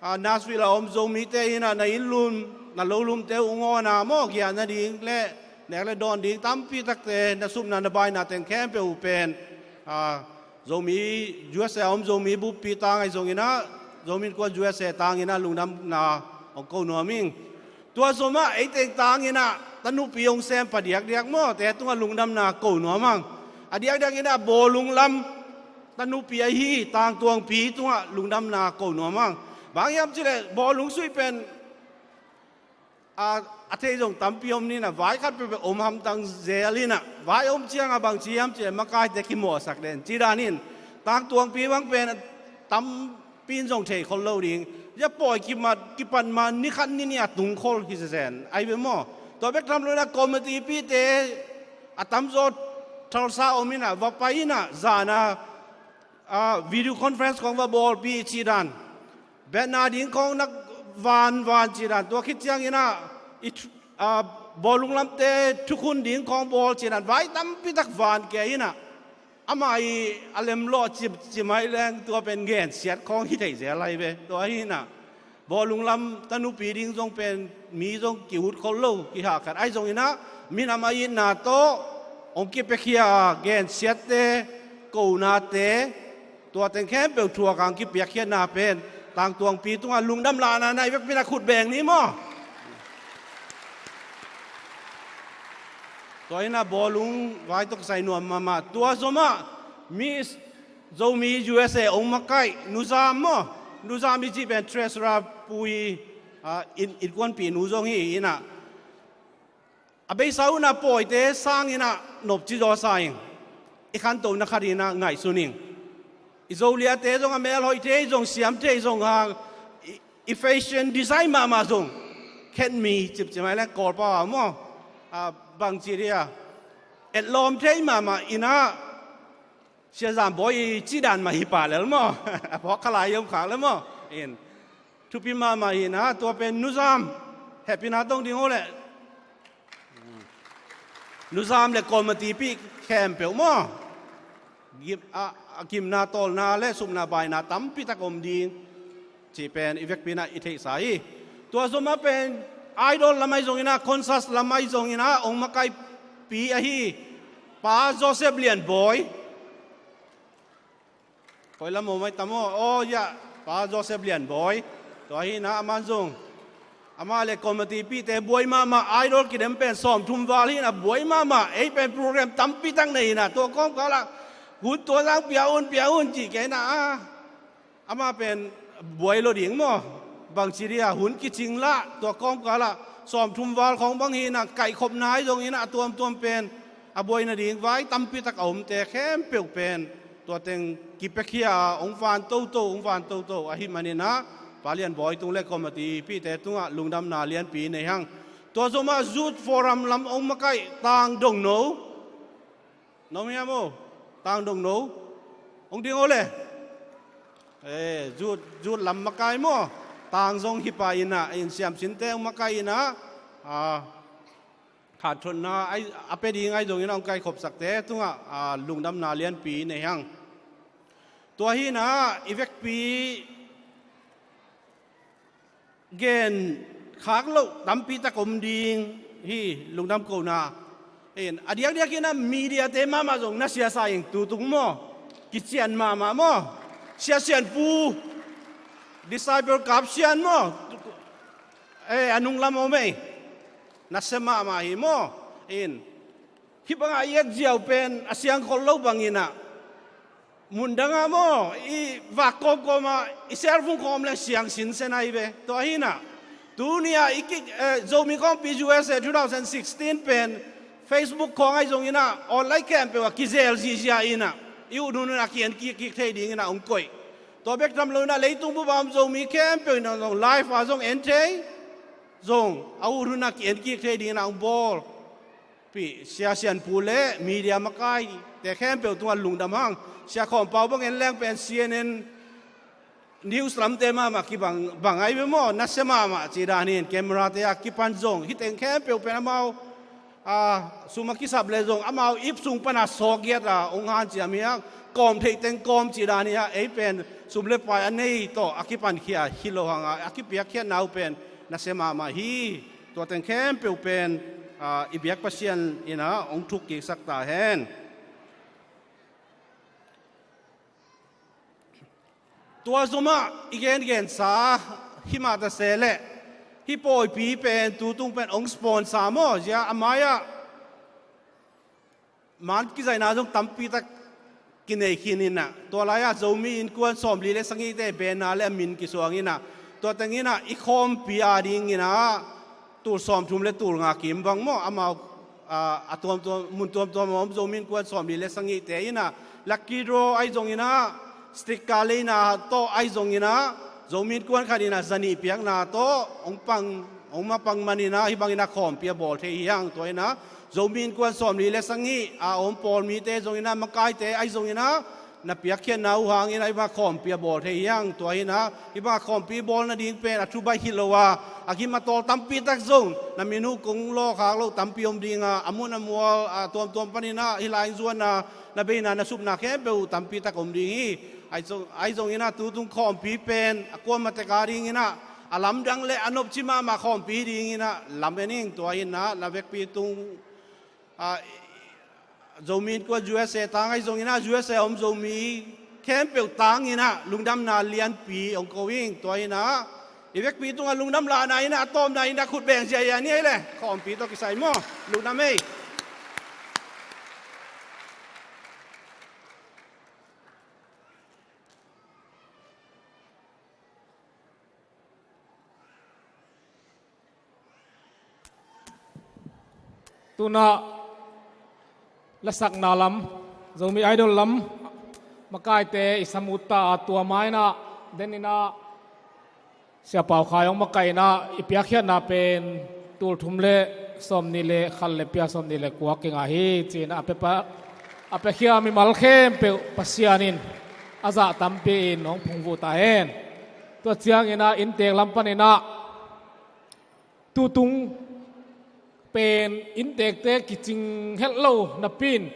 a, Nashville a om Zomite in ah na inn lum, na lo lumte uh ngawn a maw, giah nading le nek le dawn ding tampi takte, na supna na baina teng khempeuh uh pen, a, Zomi, U S A a om Zomi buppi tang ahi zongin ah, Zomi Innkuan U S A tangin ah lungdamna hong ko nuam ing. Tua zomah ei teng tangin ah tanupi hong sem phadiakdiak maw, te tungah lungdamna ko nuam hang. A diakdiak in ah bawlung lam tanupi ahi Tangtuangpi tungah lungdamna ko nuam hang. Bang hiam cih leh bawlung sui pen, a, a thei zong tampi om ni in ah vai khat peuhpeuh om hamtang zel in ah, vai om ciangah bang ci hiam cih leh makaite kimawhsak den ci dan in, Tangtuangpi bang pen tampi in zong thei khol lo ding. Ia pawi kimat, kipan ma ni khat ni nih a tung khol hi zenzen ahi ve maw. Tua bek tham lo in ah committee pite a tamzaw Tulsa om in ah, va pai in ah, zan a, a, video conference khawng va bawlpih cih dan, betna ding khawng na van van cih dan, tua khit ciangin ah i thu-, a, bawlung lamte thukhun ding khawng bawl cih dan, vai tampi tak van kei in ah, amah i a lemlawh ci, ci mai leng tua pen gensiat khawng hi thei zel ahi ve. Tua hi in ah Bawlung lam tanupi ding zong pen mi zong ki-ut khol lo, kihahkhat ahi zongin ah, minam a itna tawh hong kipiakhia a, gensiatte, konate, tua teng khempeuh thuak a hong kipiakkhiatna pen tangtuangpi tungah lungdam lahna na i vekpi in ah khut beng ni maw. Tua in ah bawlung vai tawh kisai nuam mahmah. Tua zomah Miss Zomi U S A hong makaih Nu Zam maw, Nu Zam i cih pen treasurer pu hi, ah, in, innkuanpih nu zong hi in ah, a beisa un ah pawite sangin ah nopci zaw sa ing. I khantohna khat in ah ngaihsun ing. I Zoliate zong a melhoih thei zong, siam thei zong hang, i, i fashion design mahmah zong, khen mi cipcip mai leng Kawlpau a maw, ah, bangci dia, etlawm thei mahmah in ah, Sia Zam Bawi i cih dan mah hi pah lel maw. A phawk kha lai i om khak lel maw. In, thupi mahmah hi in ah, tua pen Nu Zam, hehpihna tawh ding uh leh, Nu Zam le committee pih khempeuh maw, gim, a, a gimna tawlna le supna baina tampi tak om ding cih pen i vekpi in ah i theihsa hi. Tua zomah pen idol lam ahi zongin ah, concert lam ahi zongin ah hong makaihpi ahi Pa Joseph Lian Bawi. Koi lam om ai tam aw? Aw, ya, Pa Joseph Lian Bawi. Tua hi in ah, aman zong, amah le committee pihte buai mahmah, idol kidem pen sawmthum val hi in ah buai mahmah, ei pen program tampi tak nei in ah, tua kawmkal ah hun tua zang pia un, pia un cih kei in ah, ah, amah pen buai lo ding maw. Bangci dia, hun kicing lah, tua kawmkal ah sawmthum val khawng bang hi in ah, kaihkhopna ahi zongin ah, a tuamtuam pen a buai nading vai tampi tak a omte khempeuh pen tua teng kipiakhia a, hong van toto, hong van toto ahih manin ah, Pa Lian Bawi tung le committee pihte tungah lungdamna lianpi nei hang. Tua zomah Youth Forum lam hong makaih Tang Dongno. Nong hiam aw? Tang Dongno. Hong ding aw le. Eh, Youth, Youth lam makaih maw. Tang zong hi pah in ah, in siamsinte hong makaih in ah, ah, khanthotna a pia ding ahi zongin ah hong kaikhopsakte tungah, ah, lungdamna lianpi nei hang. Tua hi in ah, i vekpi gen khak loh tampi tak om ding hi, lungdam kohna. In, a diakdiak in ah mediate mahmah zong na siasa ing tutung maw. Kician mahmah maw. Sia Sian Pu, Disciple Kap Sian maw. Eh, a nunglam om ei. Nasia mahmah hi maw. In, hih bangah i et ziau pen a siang khol lo bangin ah, mundang ah maw, i vak kawmkawm ah i cell phone khawng om leng siang sinsen ahi ve. Tua hi in ah, tuni ah i kik, eh, Zomi Khawmpi U S A two thousand sixteen pen Facebook khawng ahi zongin ah, online khempeuh ah kizel zihziah in ah, i ut hun hun ah ki-en kikkik thei dingin ah hong koih. Tua bek tham lo in ah, leitung bup a om Zomi khempeuh in ah zong live ah zong en thei, zong a ut hun ah ki-en kik thei dingin ah hong bawl. Pi, Sia Sian Pu le media makaite khempeuh tungah lungdam hang. Sia Khawm Pau bang en leng pen C N N news lamte mahmah kibang bang ahi ve maw, nasia mahmah cih dan hi in, camera te a kipan zong, hih teng khempeuh pen amau, a, sum a kisap le zong, amau ip sung pan a sawkgiat a hong hanciam hi hang, kawm theih teng kawm cih dan hi a, ei pen sum le pai a nei tawh a kipankhia hi lo hang a, a kipiakkhiatna uh pen nasia mahmah hi. Tua teng khempeuh pen, ah, i biak Pasian in ah hong thuk kiksak ta hen. Tua zomah i gengensa hi mah ta se leh, hih pawipi pen tutung pen hong sponsor maw, zia a mai-ah man kizaihna zong tampi tak kinei khin in ah, tua lai-ah Zomi Innkuan sawmli le sagihte benna le a min kisuang in ah, tua teng in ah i khawmpi a ding in ah tul sawmthum le tul nga kim bang maw, amau, ah, a tuamtuam, mun tuamtuam a om Zomi Innkuan sawmli le sagihte in ah lucky draw ahi zongin ah, sticker leina tawh ahi zongin ah, Zomi Innkuan khat in ah zanih piakna tawh hong pang, hong mapang man in ah, hih bangin ah khawmpi a bawl thei hi hang. Tua in ah Zomi Innkuan sawmli le sagih a om pawlmite zongin ah, makaite ahi zongin ah, na piakkhiatna uh hangin ah hih bang khawmpi a bawl thei hi hang. Tua hi in ah hih bang khawmpi bawl nading pen a thu baih hi lo a, a gim a tawl tampi tak zong, na min uh kong lawhkhak loh tampi om ding a, a mun a mual, a tuamtuam panin ah hih lai-in zuanna, na beina, na supna khempeuh uh tampi tak om ding hi. Ahi zong, ahi zongin ah tutung khawmpi pen a kuamah tek a dingin ah a lamdang le a nopci mahmah khawmpi dinginah lamen ing. Tua innah na vekpi tung, ah, Zomi Innkuan U S A tang ahi zonginah U S A om Zomi khempeuh tanginah lungdamna lianpi hong ko ing. Tua innah i vekpi tungah lungdam lahna innah a tawpna innah khut beng ziahziah ni ei le khawmpi tawh kisai maw? Lungdam ei. Tunah lasakna lam, Zomi Idol lam makaite i samut ta a tua mainah deninah Sia Pau Khai hong makainah i piakkhiatna pen tulthum le sawmnih le khat le pia sawmnih le kua kingah hi cinah a pia pa, a piakhia mimal khempeuh Pasian in a zah tampi in hong phungvuh ta hen. Tua cianginah inntek lam paninah tutung pen inntekte kicing helh lo napi-in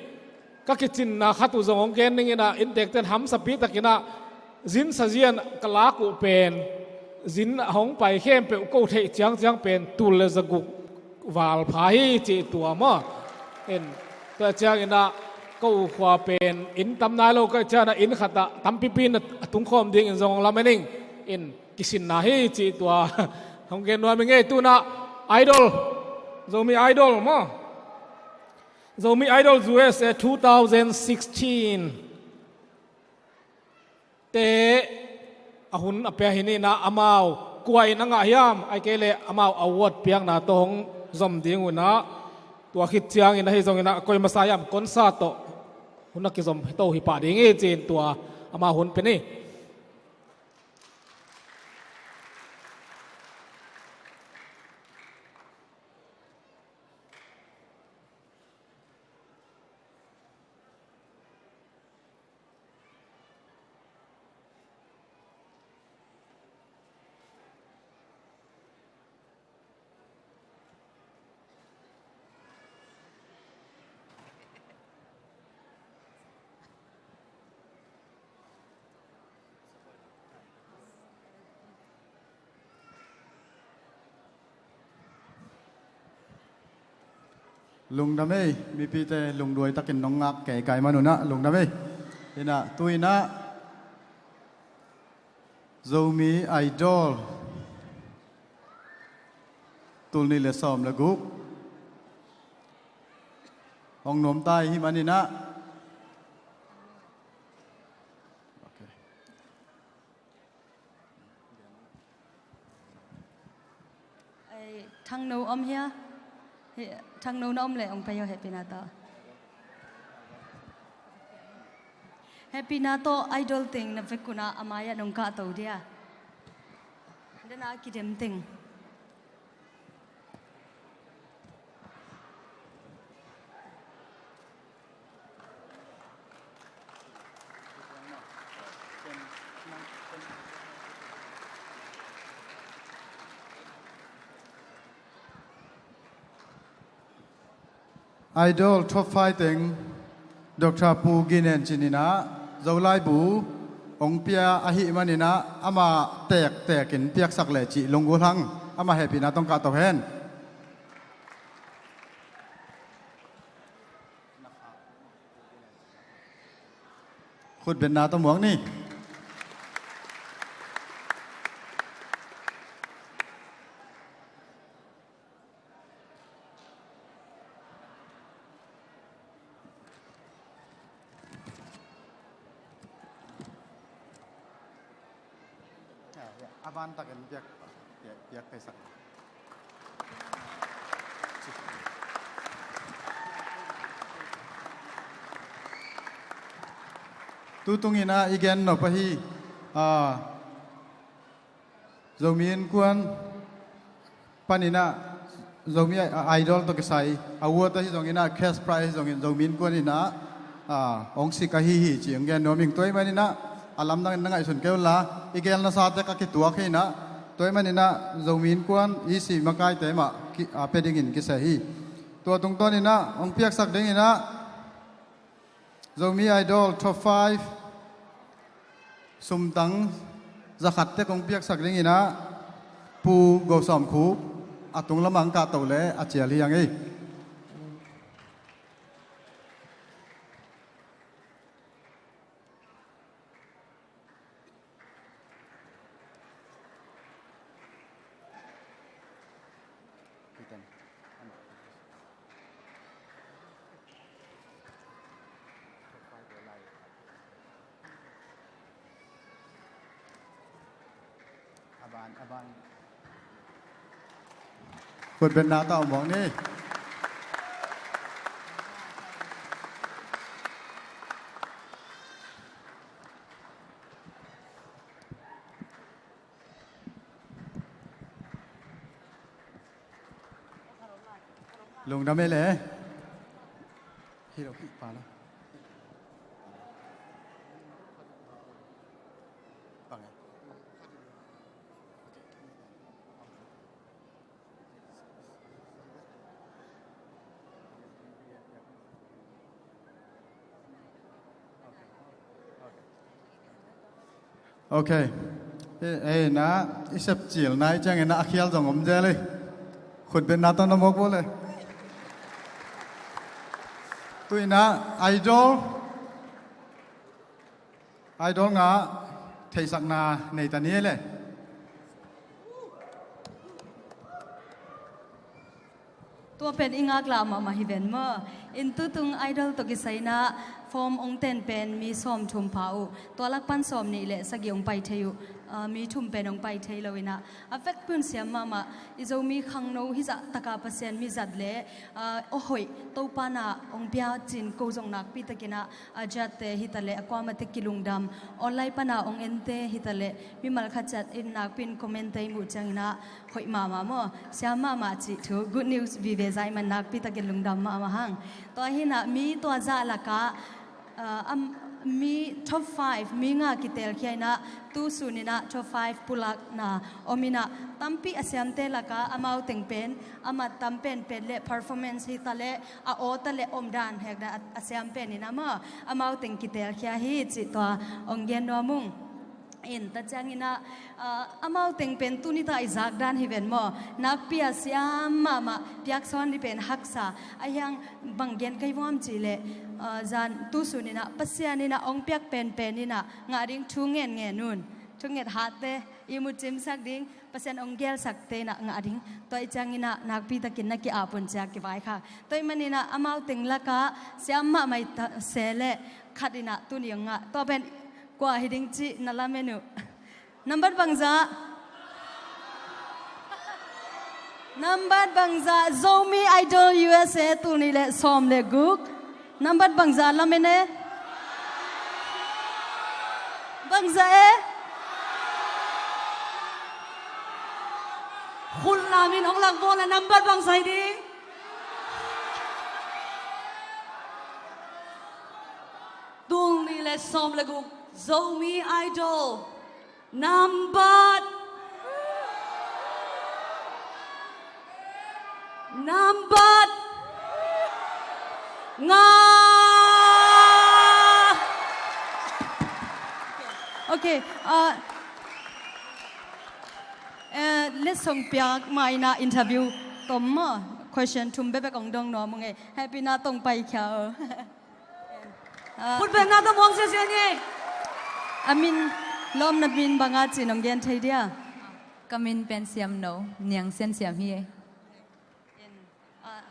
ka kicinna khat uh zong hong gen ninginah inntekte in hamsapi takinah zin sazian ka lak uh pen zin a hong pai khempeuh ko theih ciangciang pen tul le zaguk val pha hi cih tua maw? In tua cianginah ko uh khua pen inn tam nai lo ka cianah inn khatah tampipi in a tungkhawm dingin zong hong lamen ing. In kisinna hi cih tua hong gen nuam i ngei. Tunah Idol, Zomi Idol maw? Zomi Idol U S A two thousand sixteen te a hun a pia hi ninah amau kua in a ngah hiam, ai kei le amau award piakna tawh hong zom ding unah tua khit ciangin ahi zonginah koi masa hiam concert tawh hun a kizom to hi pah ding hi ci-in tua amau hun pia ni. Lungdam ei, mipite lungduai takin nong ngak kei kai manunah lungdam ei. Innah tuinah Zomi Idol tul nih le sawm le guk hong nuam ta i hih maninah. Okay. Ei, Thangno om hia? Heh, Thangno na om leh hong pai aw, hehpihna tawh. Hehpihna tawh Idol teng na vek unah a mai-ah nong kahto dia. Dena a kidem teng. Idol top five teng Doctor Pu Gin En Cin innah Zolai bu hong pia ahih maninah amah tektekin piaksak leh cih lunggulh hang, amah hehpihna tawh hong kahto hen. Khutbetna tawh muak ni. A vantakin piak, piak, piak peisak. Tutunginah i gen nop ahi, ah, Zomi Innkuan paninah Zomi Idol tawh kisai award ahi zonginah cash prize ahi zongin Zomi Innkuan innah, ah, hong sik ahi hi ci hong gen nuam ing. Tua ahih maninah a lamdangin na ngaihsun kei unla, i gelna sate ka kituak hi innah, tua ahih maninah Zomi Innkuan i sih makaite mah ki, ah, pia dingin kiseh hi. Tua tungtawninah hong piaksak dinginah Zomi Idol top five sumtang zakhat tek hong piaksak dinginah Pu Go Sawm Khup, a tung lamah hong kahto le a cial hi hang ei. Khutbetna tawh mawk ni. Lungdam ei le. Hi lo, hi pa lo. Bang e. Ok. Ei, ei na, i sepcil na i ciangin na a khial zong om zel ei. Khutbetna tawh na mawk bo le. Tuina Idol. Idol ngah theihsakna nei ta ni ei le. Tua pen i ngaklah mahmah hi ven maw. In tutung Idol tawh kisai inah form ong ten pen mi sawmthum pha uh. Tua lak pan sawmnih le sagih ong pai thei uh. Ah, mi thum pen ong pai thei lo inah. A vekpi un siam mahmah. I Zomi khangno hizah taka Pasian mi zat le, ah, aw hoih Topa na ong pia cin ko zong nakpi takinah a judge-te hi ta leh a kuamah te kilungdam, online pana ong ente hi ta leh mimal khat ciat in nakpi in comment-te i muh ciangin ah hoih mahmah maw, siam mahmah cih thu, good news vive zah i man nakpi takin lungdam mahmah hang. Tua hi inah mi tua zah lakah, ah, am, mi top five mi nga kitelkhia inah tu sun inah top five pulakna om inah tampi a siamte lakah amau teng pen a mat tam penpen le performance hi ta leh a aw ta leh omdan hekdan a, a siam pen inah maw amau teng kitelkhia hi cih tua ong gen nuam ung. In ta ciangin ah, ah, amau teng pen tuni ta i zakdan hi ven maw. Nakpi a siam mahmah piaksawn ni pen haksa a hiang bang gen kei vuam cih leh, ah, zan tu sun inah Pasian inah ong piak penpen inah ngah ding thu ngen ngen un. Thu nget hatte i mu cimsak ding Pasian ong gelsakte inah ngah ding. Tua i ciangin ah nakpi takin na ki-ap un ci-a kivaikhak. Tua i manin ah amau teng lakah siam mahmah i ta se leh khat inah tuni ong ngah. Tua pen kua hi ding cih na lamen uh. Nambat bangzah? Nambat bangzah Zomi Idol U S A tul nih le sawm le guk? Nambat bangzah lamen e? Bangzah e? Khut lamin ong lang bawl a nambat bangzah hi ding? Tul nih le sawm le guk Zomi Idol. Nambat. Nambat. Nga. Ok, ah, eh, letsong piak mah inah interview tom maw, question thum bekbek ong dong nuam ung ei. Happy na tong paikhia o. Ah. Khutbetna tawh muang siasia ni. A min, lawm na min banga cin ong gen thei dia? Ka min pen Siamno, Niang Sen Siam hi e. In, ah,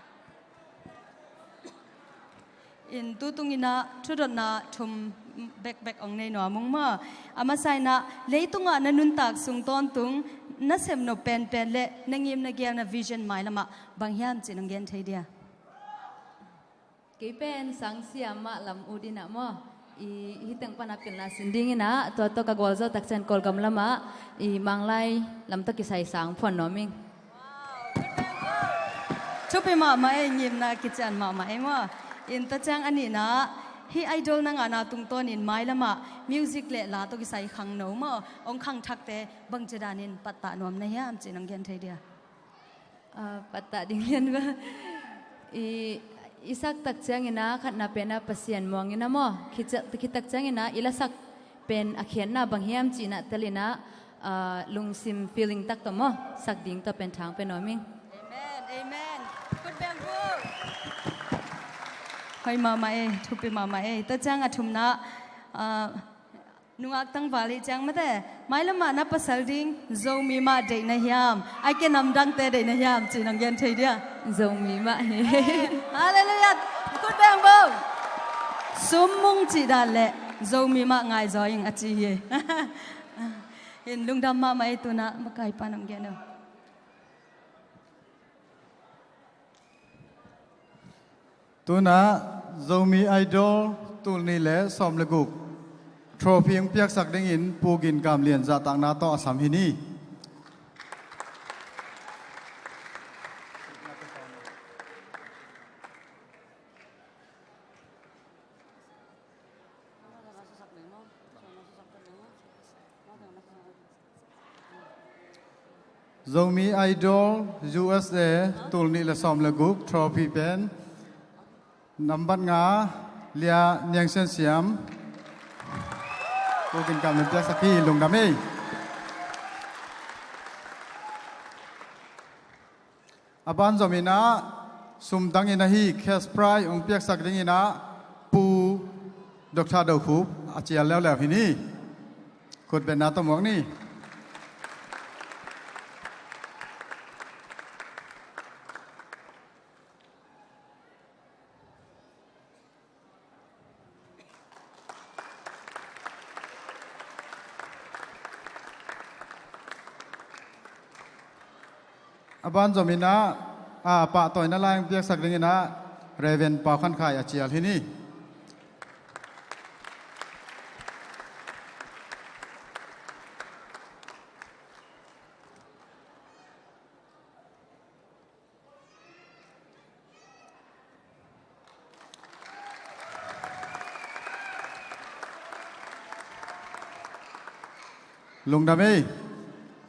in tutung inah thudotna thum bekbek ong nei nuam ung maw. A masa inah leitungah na nuntak sung tawntung na sepnop penpen le na ngim na gel na vision mailamah bang hiam cin ong gen thei dia? Kei pen sang siam mah lam ut inah maw, i, hih teng pana pilna sin ding inah, tua tawh ka gualzo tak ciang Kawlgam lamah i Manglai lam tawh kisai sang phuan nuam ing. Thupi mahmah ei, ngimna kician mahmah ei maw. In tua ciang a nihna, hih Idol na ngahna tungtawnin mailamah music le la tawh kisai khangno maw, ong khangthakte bangci danin pattah nuam na hiam cih nong gen thei dia? Ah, pattah ding lian va. I, i sak tak ciangin ah, khatna pen ah Pasian muang in ah maw. Khit ciang, khit tak ciangin ah, i lasak pen a khiatna bang hiam cih na tel in ah, ah, lungsim feeling tak tawh maw, sak ding tawh pen thang pia nuam ing. Amen, amen. Khut beng uh. Hoih mahmah ei, thupi mahmah ei. Tua ciang a thumna, ah, nungak tangval hi ciang mate, mailam ah na pasal ding Zomi mah deih na hiam, ai ke namdangte deih na hiam cih nong gen thei dia? Zomi mah hi. Halleluiah. Khut beng bo. Sum mung cih dan leh Zomi mah ngai zaw ing a ci hi. In lungdam mahmah ei. Tuna makai pa nong gen uh. Tuna Zomi Idol tul nih le sawm le guk trophy hong piaksak dingin Pu Gin Kam Lian zahtakna tawh a sam hi ni. Zomi Idol U S A tul nih le sawm le guk trophy pen nambat nga, Lia Niang Sian Siam. Pu Gin Kam Lian piaksak hi, lungdam ei. A ban zom in ah, sum dang in ahi cash prize hong piaksak ding in ah Pu Doctor Do Khup a cial leuleu hi ni. Khut betna tawh muak ni. A ban zom in ah, a, pahtawina lai hong piaksak ding in ah Reverend Pau Khan Khai a cial hi ni. Lungdam ei.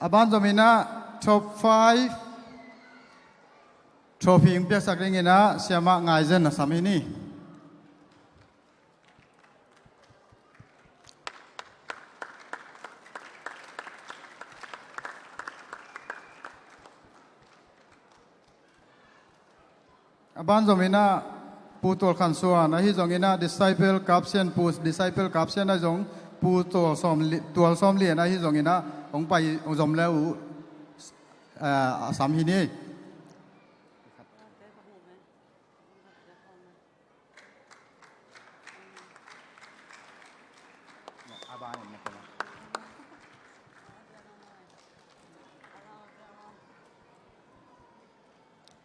A ban zom in ah top five trophy hong piaksak ding in ah Siamah Ngai Zen a sam hi ni. A ban zom in ah Pu Tual Khan Suan ahi zong in ah disciple Kap Sian, Pu disciple Kap Sian ahi zong, Pu Tual Sawm Li-, Tual Sawm Lian ahi zong in ah hong pai hong zom le uh, eh, a sam hi ni.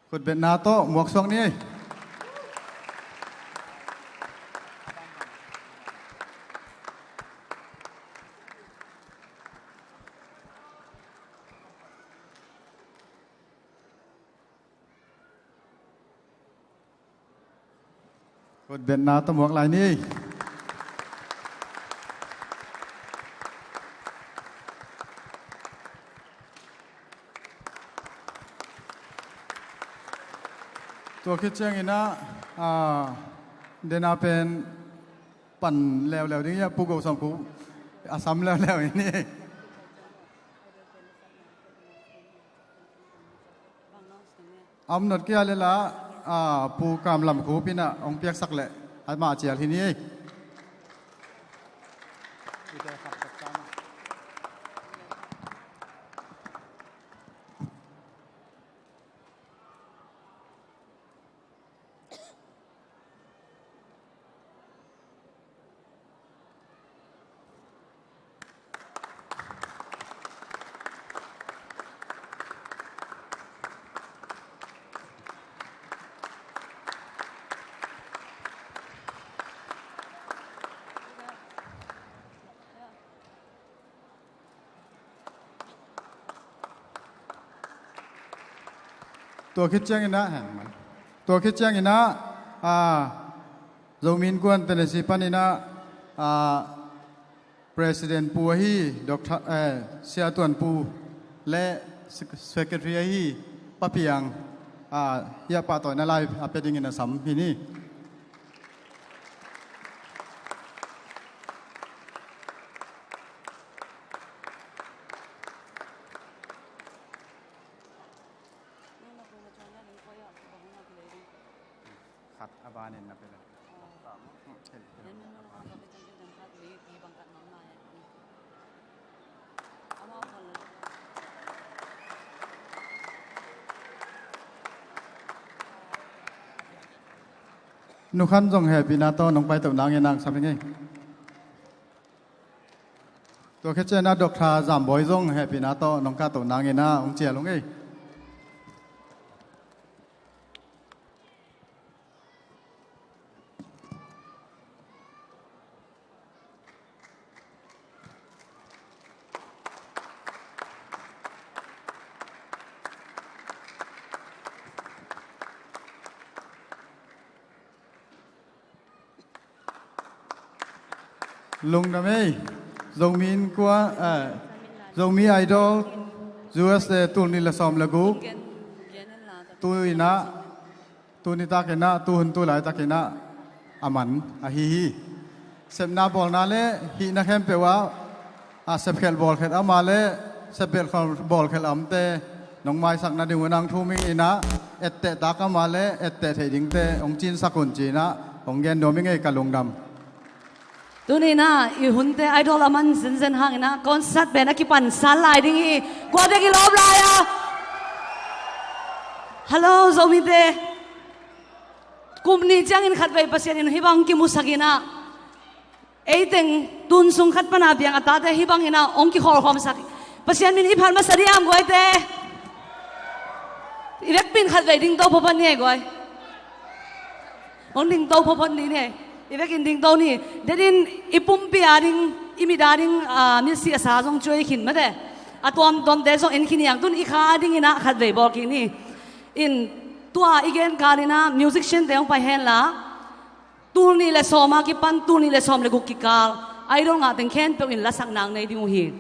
Khut betna tawh muak suak ni. Khut betna tawh muak lai ni. Tua khit ciangin ah, ah, dena pen pan leuleu ding hi a, Pu Go Sam Khup a sam leuleu hi ni. A om nawn kei a leh la, a, Pu Kam Lam Khup in ah hong piaksak leh amah cial hi ni ei. Tua khit ciangin ah, tua khit ciangin ah, a, Zomi Innkuan Tennessee panin ah, a, President Pu ahi, Doctor, eh, Sia Tuan Pu le Sec-, Secretary ahi Pa Piang, a, hiah pahtawina lai a pia dingin a sam hi ni. Nu Khan zong hehpihna tawh nong paitoh nangin a, sap ing ei. Tua khit ciangin a Doctor Zam Bawi zong hehpihna tawh nong kahtoh nangin a, hong cial ung ei. Lungdam ei. Zomi Innkuan, eh, Zomi Idol U S A tul nih le sawm le guk. Tu in a, tu nitak in a, tu hun tu laitak in a, a man ahi hi. Sepna bawlna le hihna khempeuh ah, a sepkhelh bawlkhelh a, ama le sepbelh bawlkhelh a omte nong maisak nading un a hong thum ing in a, etteh tak a, ama le etteh theih dingte hong cinsak un ci in a, hong gen nuam ing ei, ka lungdam. Tuni in a i hunte Idol a man zenzen hangin a concert pen a kipan sal lai ding hi. Kua bek i lawp lai a? Hello Zomite. Kum nih ciangin khatvei Pasian in hih bang hong kimusak in a, ei teng tun sung khat pan a piang a tate hih bangin a hong kikhawlkhawmsak. Pasian min i phat masa diam guaite? I vekpi in khatvei dingto phawphawn ni ei guai. Hong dingto phawphawn ni ei. I vekin dingto ni. Denin i pumpi a ding, i mit a ding, ah, misi a sa zong cuai khin mate. A tuamtuamte zong en khin hi hang, tun i kha dingin a khatvei bawl kik ni. In tua i gen kal in a musician te hong pai hen la. Tul nih le sawm a kipan tul nih le sawm le guk kikal Idol ngah teng khempeuh in lasak nang nei ding uh hi.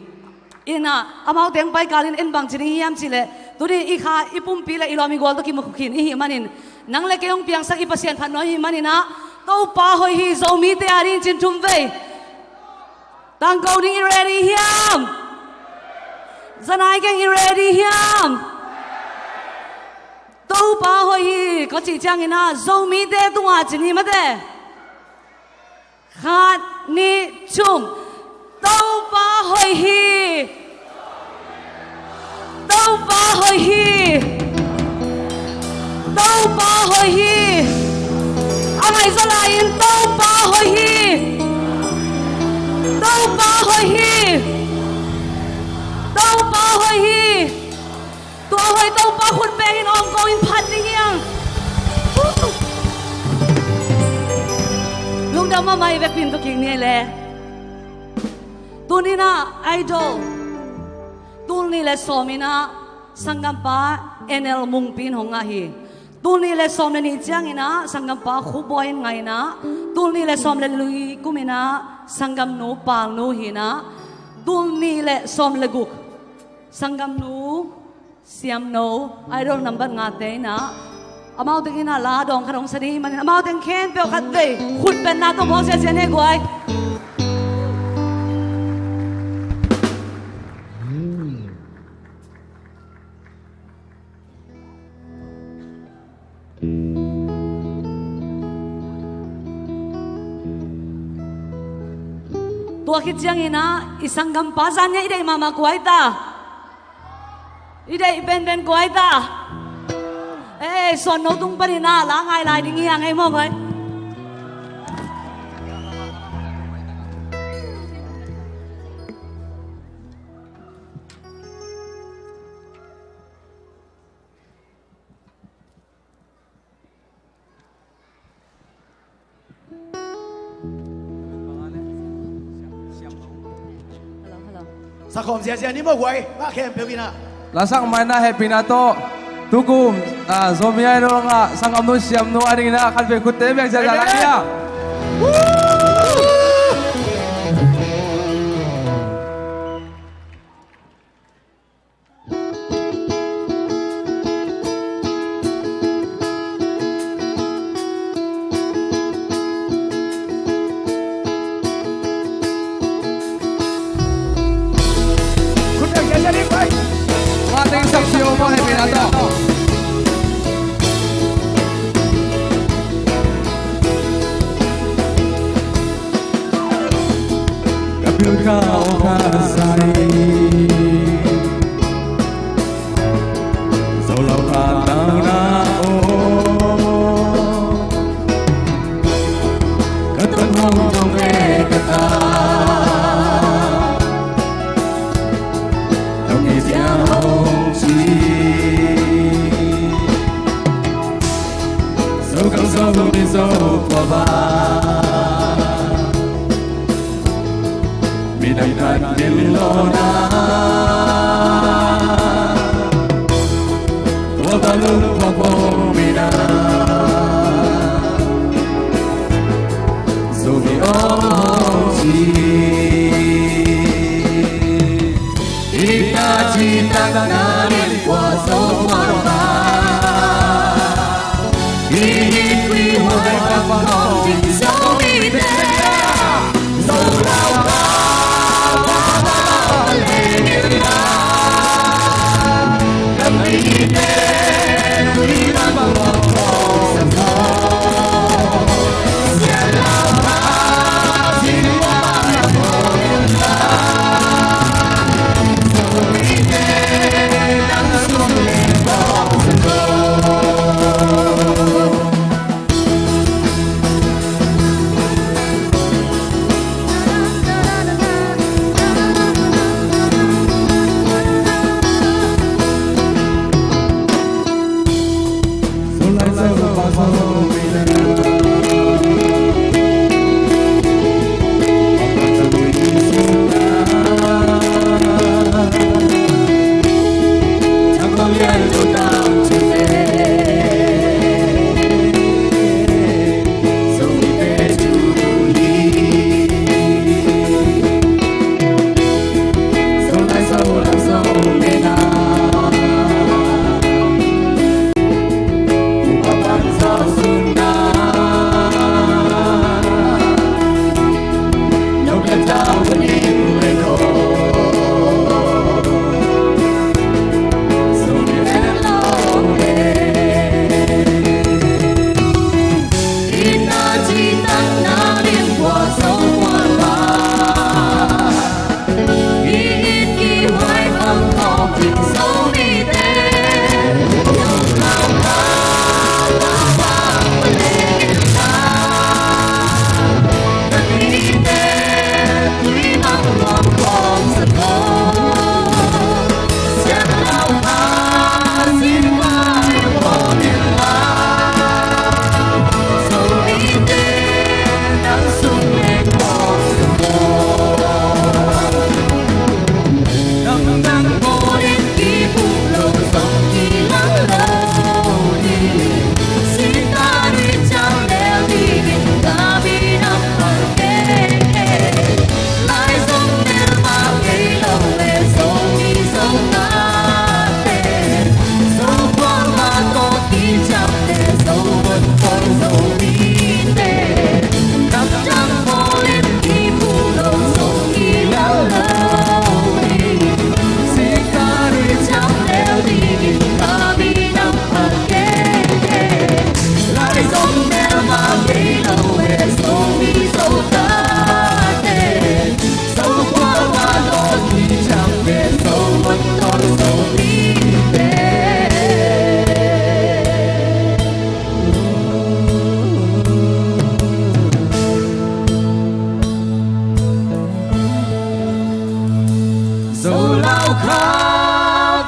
In a, amaute hong pai kal in en bang ci ding hiam cih leh, tuni i kha i pumpi le i lawm i gual tawh kimu khin i hih manin, nang le kei hong piangsak i Pasian phatna i hih manin a, Topa hoih hi. Zomite a dingin cin thum vei. Tangko ding i ready hiam? Zanai keng i ready hiam? Topa hoih hi, ka cih ciangin a, Zomite tungah ci ni mate. Khat, nih, thum. Topa hoih hi. Topa hoih hi. Topa hoih hi. A ngaihzaw lai-in Topa hoih hi. Topa hoih hi. Topa hoih hi. Tua hoih Topa khut bengin awm ko in phat ding hi hang. Lungdam mahmah, i vekpi in tu kik ni ei le. Tuni in a Idol tul nih le sawm in a sanggampa N L Mungpi in hong ngah hi. Tul nih le sawm le nih ciangin a sanggampa Khubawi in ngah in a, tul nih le sawm le li kum in a sanggamnu Palnu hi in a, tul nih le sawm le guk sanggamnu Siamno, Idol nambat ngate in a, amau teng in a la dawng khat hong sa ding hi manin, amau teng khempeuh khatvei khut bengna tawh bawl ziahziah ni ei guai. Tua khit ciangin a i sanggampa zan nia i deih mahmah kua hi ta? I deih penpen kua hi ta? Eh, suanno tung panin a la ngai lai ding hi hang ei maw guai. Hello, hello. Sakhawm ziahziah ni maw guai, ngah khempeuh in a. Lasak mai na hehpihna tawh tukum, ah, Zomi Idol ngah sanggamnu Siamnu a dingin a khatvei khutte beng ziahziah lai ni a. Ka aw ka zai, Zo lau ka tang na aw, ka tan hong tong ve ka ta, tong i tia hong ci. Zo kang zo ni zo kua ba, midang khat min lo na, tua bang lungkua kong mi na, zo mi aw ci. Ina ci tak na lim kua zo kua ba. Zo lau kha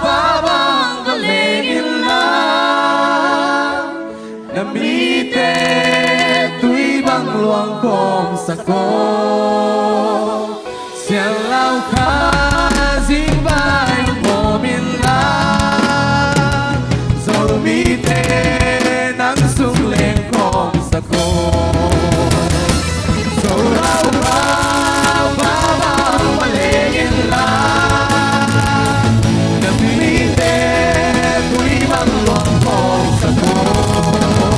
va bang va leng in la, na mite tui bang luang khawm sak aw. Sian lau kha zing vai hong khawm in la, Zomite nang sung leng khawm sak aw. Zo lau kha va bang va leng in la, na mite tui bang luang khawm sak aw.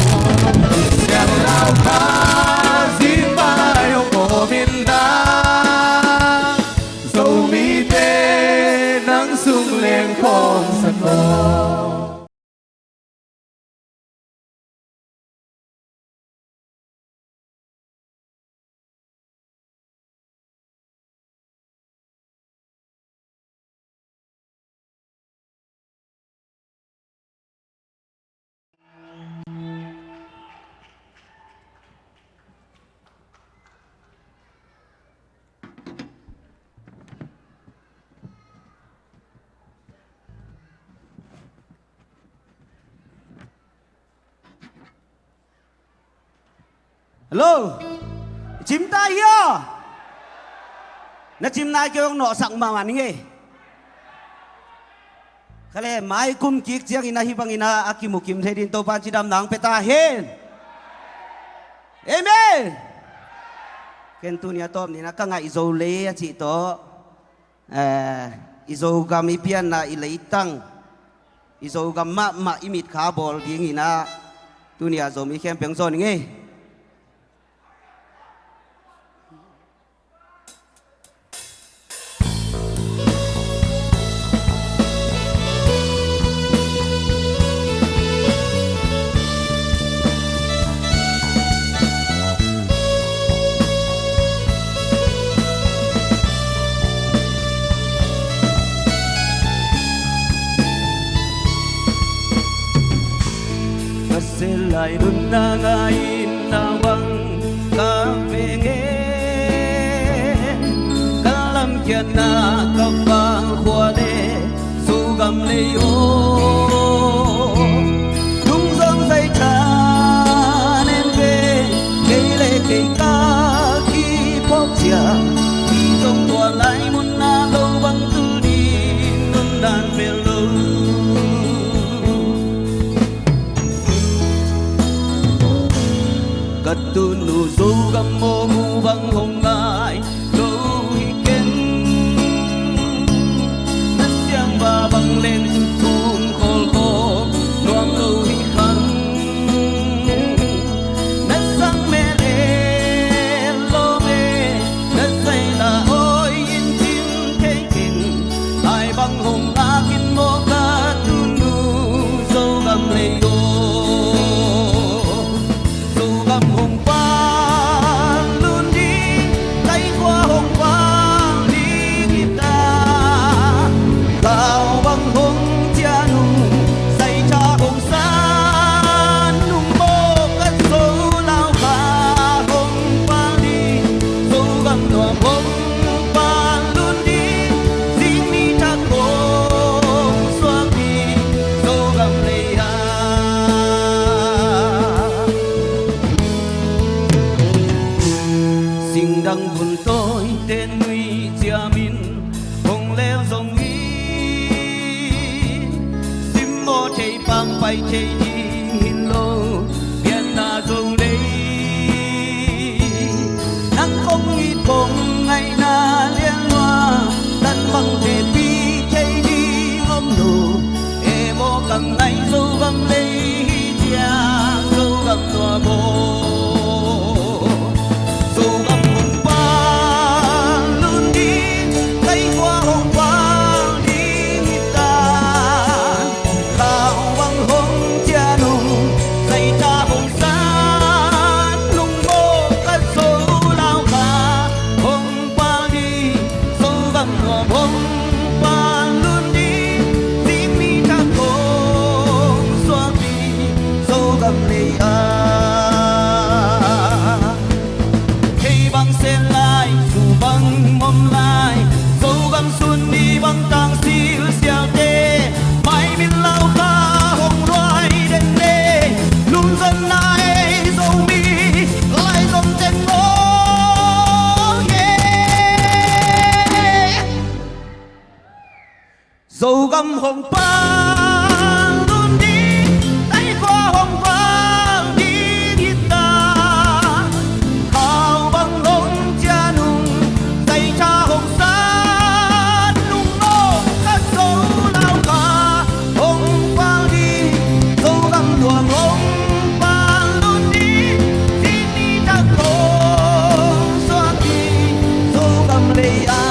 Sian lau kha zing vai hong khawm in la, Hello. Cimta hia? Na cimna kei hong nawhsak mahmah ning ei. Khale mai kum kik ciangin ahi bangin a kimukim thei din Topan cidam nang pia ta hen. Amen. Ken tuni a tawp nina ka ngaih zo lei a cih tawh, eh, i Zogam i pianna i leitang, i Zogam mahmah i mitkha bawl dingin a tuni a Zomi khempeuh hong zawn ing ei. Ka selai nunna ngai-in na bang ka veng e, ka lamkiatna ka vang khua le Zogam lei aw. Lungzong zai tha nem ve, kei le kei ka kiphawk ciang, i zong tua lai munna lo bang tul ding nunnan vel lo. Ka tunu Zogam mawng uh bang hong ngai lo hi ken. Na siangva bang leng thum khawl khawm nuam lo hi khang. Na sang mel el lo me, na zaila awi in cin thei keng. Ai bang hong ngak in maw ka tunu Zogam lei aw. Zogam hong pal lun ding, taikhua hong pal ding hi ta. Kau bang hong cian uh, zaitha hong san uh maw ka Zo lau kha hong pal ding. Zogam nuam hong pal lun ding, zing ni thak hong suak ding Zogam lei ah. Singdang bun tawite nui ciamin hong lel zong hi, simmaw thei pang pai thei ding hi lo, pianna zo lei. Nang kong it kong ngaihna lian lua, tan bang tepi thei ding om lo. E maw ka ngaih Zogam lei hi ciang Zogam nuam aw. Zogam hong pal lun ding, taikhua hong pal ding hi ta. Kau bang hong cian uh, zaitha hong san uh maw ka Zo lau kha hong pal ding. Zogam nuam hong pal lun ding, zing ni thak hong suak ding Zogam lei ah. Thei bang sen lai, zu bang mom lai, Zogam sun ni bang tang sil sialte, mai min lau kha hong ruai den le, lungzonna ei Zomi, lai zom teng aw, yeah. Zogam hong pal lun ding, taikhua hong pal ding hi ta. Kau bang hong cian uh, zaitha hong san uh maw ka Zo lau kha hong pal ding. Zogam nuam hong pal lun ding, zing ni thak hong suak ding Zogam lei ah.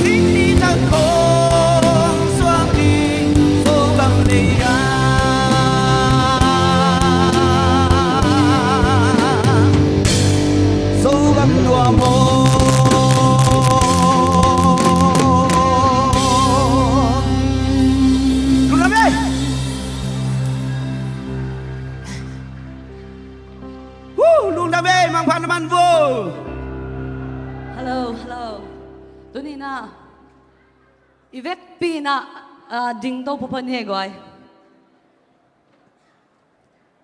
Zing ni thak hong suak ding Zogam lei ah. Zogam nuam aw. Lungdam ei. Woo, lungdam ei, mangpha na man vo. Hello, hello. Tuni na i vekpi na, ah, ding to papa ni guai.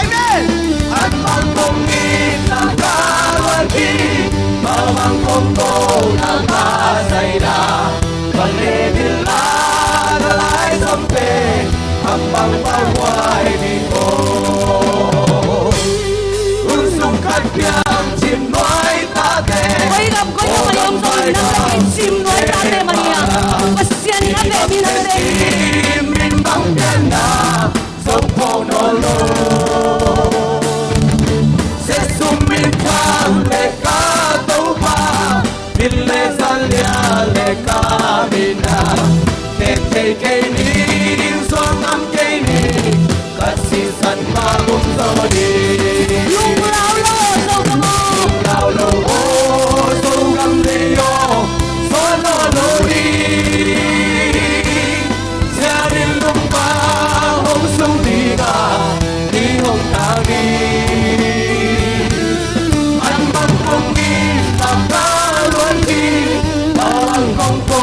Amen. An bang kong itna ka luan hi, bang bang kong kona ka zaina, bang Bang bang huai ding aw. Hun sung khat piang cin nuai tate. Koi gam koi gam a liam zong in nang in cin nuai tate mah hi a. Pasian in a vehpi nang in a vehpi. Min bang pianna zo khawh nawn lo. Siasum min thang le ka Topa. Min le zan lia le ka mina. Tek thei kei ning, suang ngam kei ning. Ka sisan ka um zo ding. Lunglau lo, Zogam aw. Lunglau lo, aw, Zogam lei aw. Suan lo lo ding. Sianin lungpa hong sung ding a, ni hong tang ding. An bang kong in na ka luan ding, bang kong ko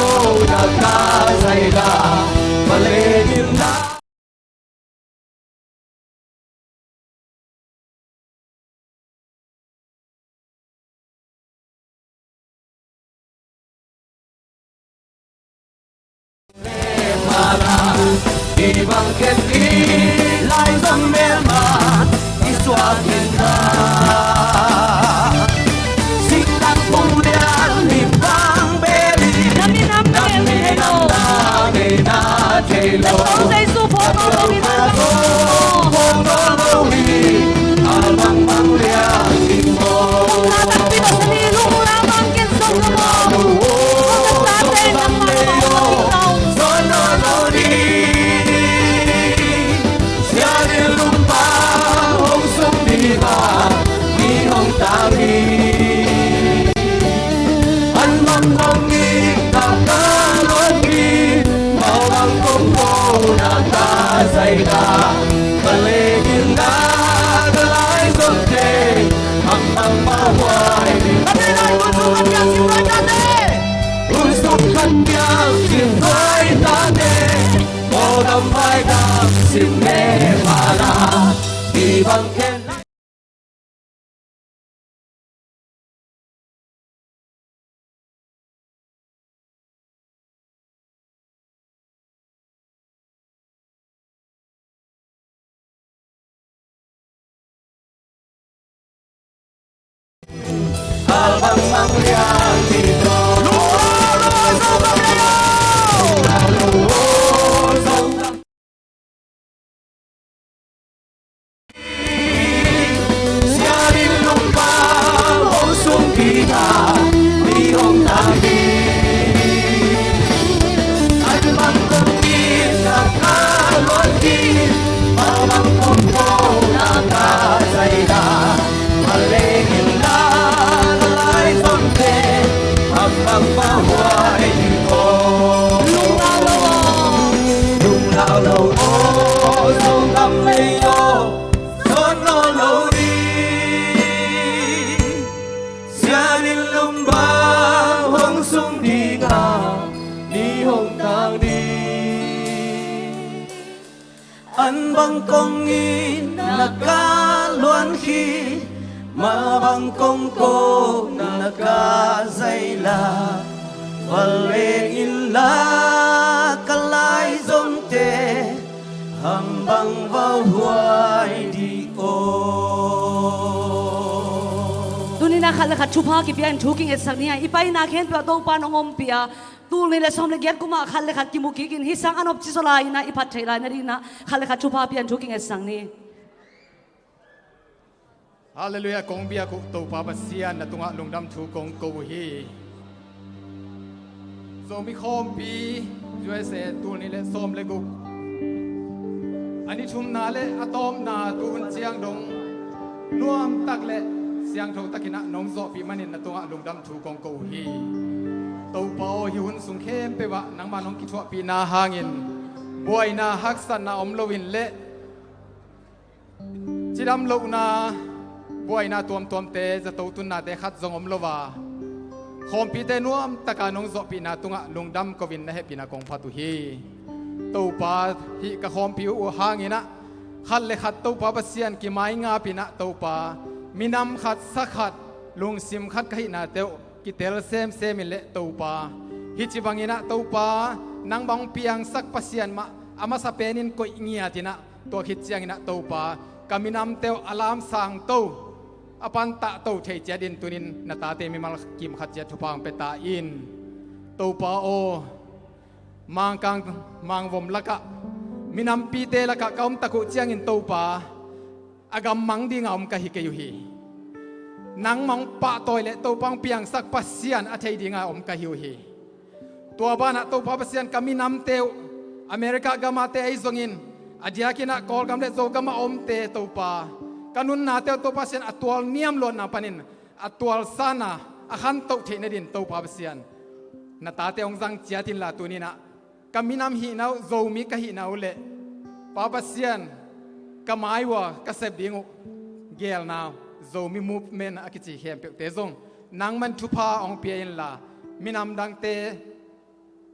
na ka zai la, bang le ding na. Bang ken i lai zong melma i suak in na. Singtang pung lian lim bang beli. Na minam na ngei na ngei na thei lo. An bang kong in na ka luan ding, bang kong ko na ka zai la, bang le ding na ka lai zong te, bang bang bang huai ding. Hun sung khat piang cin nuai tate, mawdam vai dam sim ne mala, i bang ken. An bang kong in na ka luan khit, ma bang kong ko na ka zai la, va le in la ka lai zong te, ham bang va huai di aw. Tuni-in ah khat le khat thupha kipia in thu kingetsak ni a, i paina khempeuh ah Topa in hong ompih a, tul nih le sawm le giat kum ah khat le khat kimu kik in, hih sang a nopci zaw lai-in ah i phat theih lai nadingin ah khat le khat thupha pia in thu kingetsak ni. Halleluiah, kong biak uh Topa Pasian na tungah lungdam thu kong ko uh hi. Zomi Khawmpi U S A tul nih le sawm le guk, a ni thumna le a tawpna tuhun ciang dong nuam tak le siangtho takin ah nong zawhpih manin na tungah lungdam thu kong ko uh hi. Topa aw, hih hun sung khempeuh ah nangmah nong kithuahpihna hangin buaina haksatna om loin le cidam lohna buaina tuamtuamte, zato tunnate khat zong om lo a, khawmpite nuam taka nong zawhpihna tungah lungdam ko-in na hehpihna kong phat uh hi. Topa, hih ka khawmpi uh hangin ah khat le khat Topa Pasian kimai ngap in ah Topa, minam khat sa khat lungsim khat ka hihnate uh kitel semsem in le Topa, hih ci bangin ah Topa, nang bang piangsak Pasian mah a masa penin koih ngiat in ah, tua khit ciangin ah Topa, ka minamte uh a lamsang to, a pantah to thei ciat in tunin na tate mimal kim khat ciat thupha hong pia ta in. Topa aw, Mangkang, Mangvom lakah, minampite lakah ka om tak uh ciangin Topa, a gam mang dinga om ka hi kei uh hi. Nangmah hong pahtawi leh Topa hong piangsak Pasian a thei dinga om ka hi uh hi. Tua banah Topa Pasian, ka minamte uh America gamate ahi zongin, a diakin ah Kawlgam le Zogam a omte Topa, ka nunnate uh Topa Pasian, a tual niamluatna panin a tualsanna a khantoh theih nadin Topa Pasian, na tate hong zang ciat inla tuninah ka minam hihna uh, Zomi ka hihna uh le Pa Pasian, ka mai uh a ka sep ding uh geelna, Zomi Movement a kici khempeuhte zong nangman thupha hong pia inla, minam dangte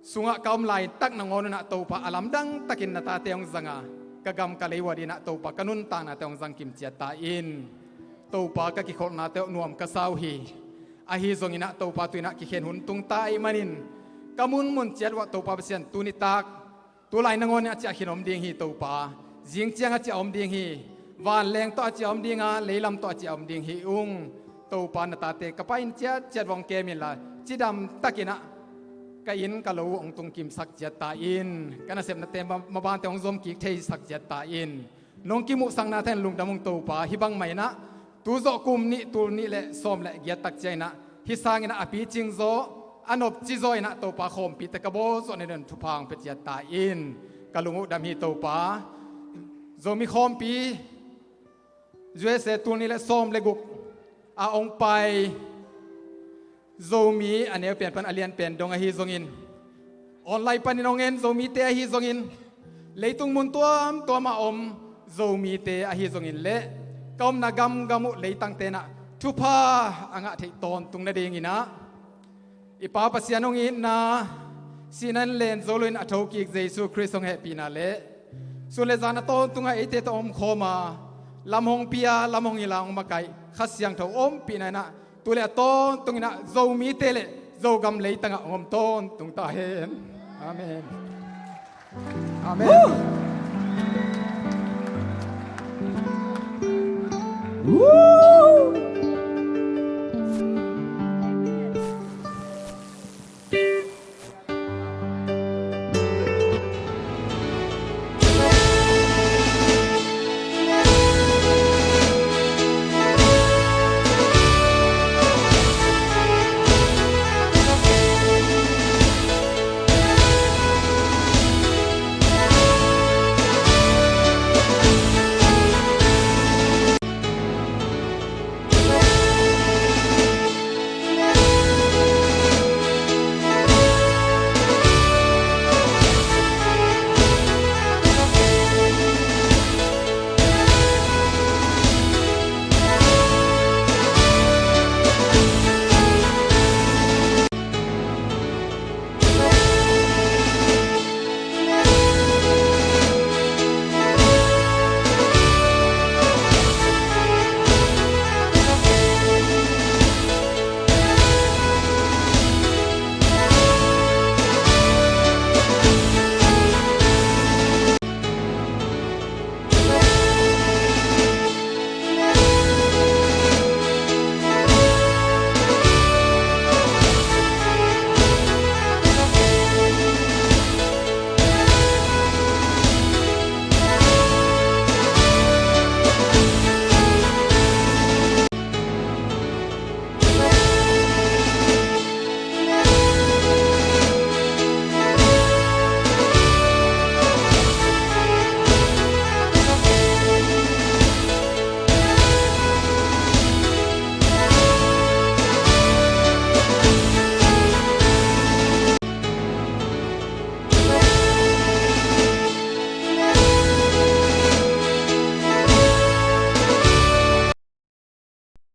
sungah ka om laitak nangawn unah Topa, a lamdang takin na tate hong zanga, ka gam ka lei uh adinah Topa, ka nuntaknate hong zang kim ciat ta in. Topa, ka kikholhnate uh nuam ka sa uh hi. Ahi zonginah Topa, tuinah kikhen hun tung ta ahih manin, ka munmun ciat uh ah Topa Pasian, tuni tak, tu lai nangawn in a ciah khin om ding hi Topa. Zing ciang a ciah om ding hi. Vanleng tawh a ciah om dinga, leilam tawh a ciah om ding hi ung. Topa, na tate ka pai in ciatciat vong kem inla, cidam takinah ka inn ka lo uh hong tungkimsak ciat ta in. Ka nasepnate ma-, mabante hong zom kik theisak ciat ta in. Nong kimuhsakna thain lungdam ung Topa, hih bangmah inah tu zawh kum nih tul nih le sawm le giat tak cianginah hih sanginah a picing zaw, a nopci zaw inah Topa, khawmpite ka bawl zawh nadin thupha hong pia ciat ta in. Ka lung uh dam hi Topa. Zomi khawmpi U S A tul nih le sawm le guk a hong pai Zomi a neu pen pan a lian pen dong ahi zongin, online panin hong en Zomite ahi zongin, leitung mun tuamtuam a om Zomite ahi zongin le ka omna gamgam uh leitangte inah thupha a ngah theih tawntung nadinginah i Pa Pasian hong itna, sihna in len zo loin a thokik Jesu Khrist hong hehpihna le sun le zan a tawntungah eite tawh omkhawm a, lam hong pia, lam hong ila, hong makaih Kha Siangtho ompihna inah tu le a tawntunginah Zomite le Zogam leitangah hong om tawntung ta hen. Amen. Amen. Woo!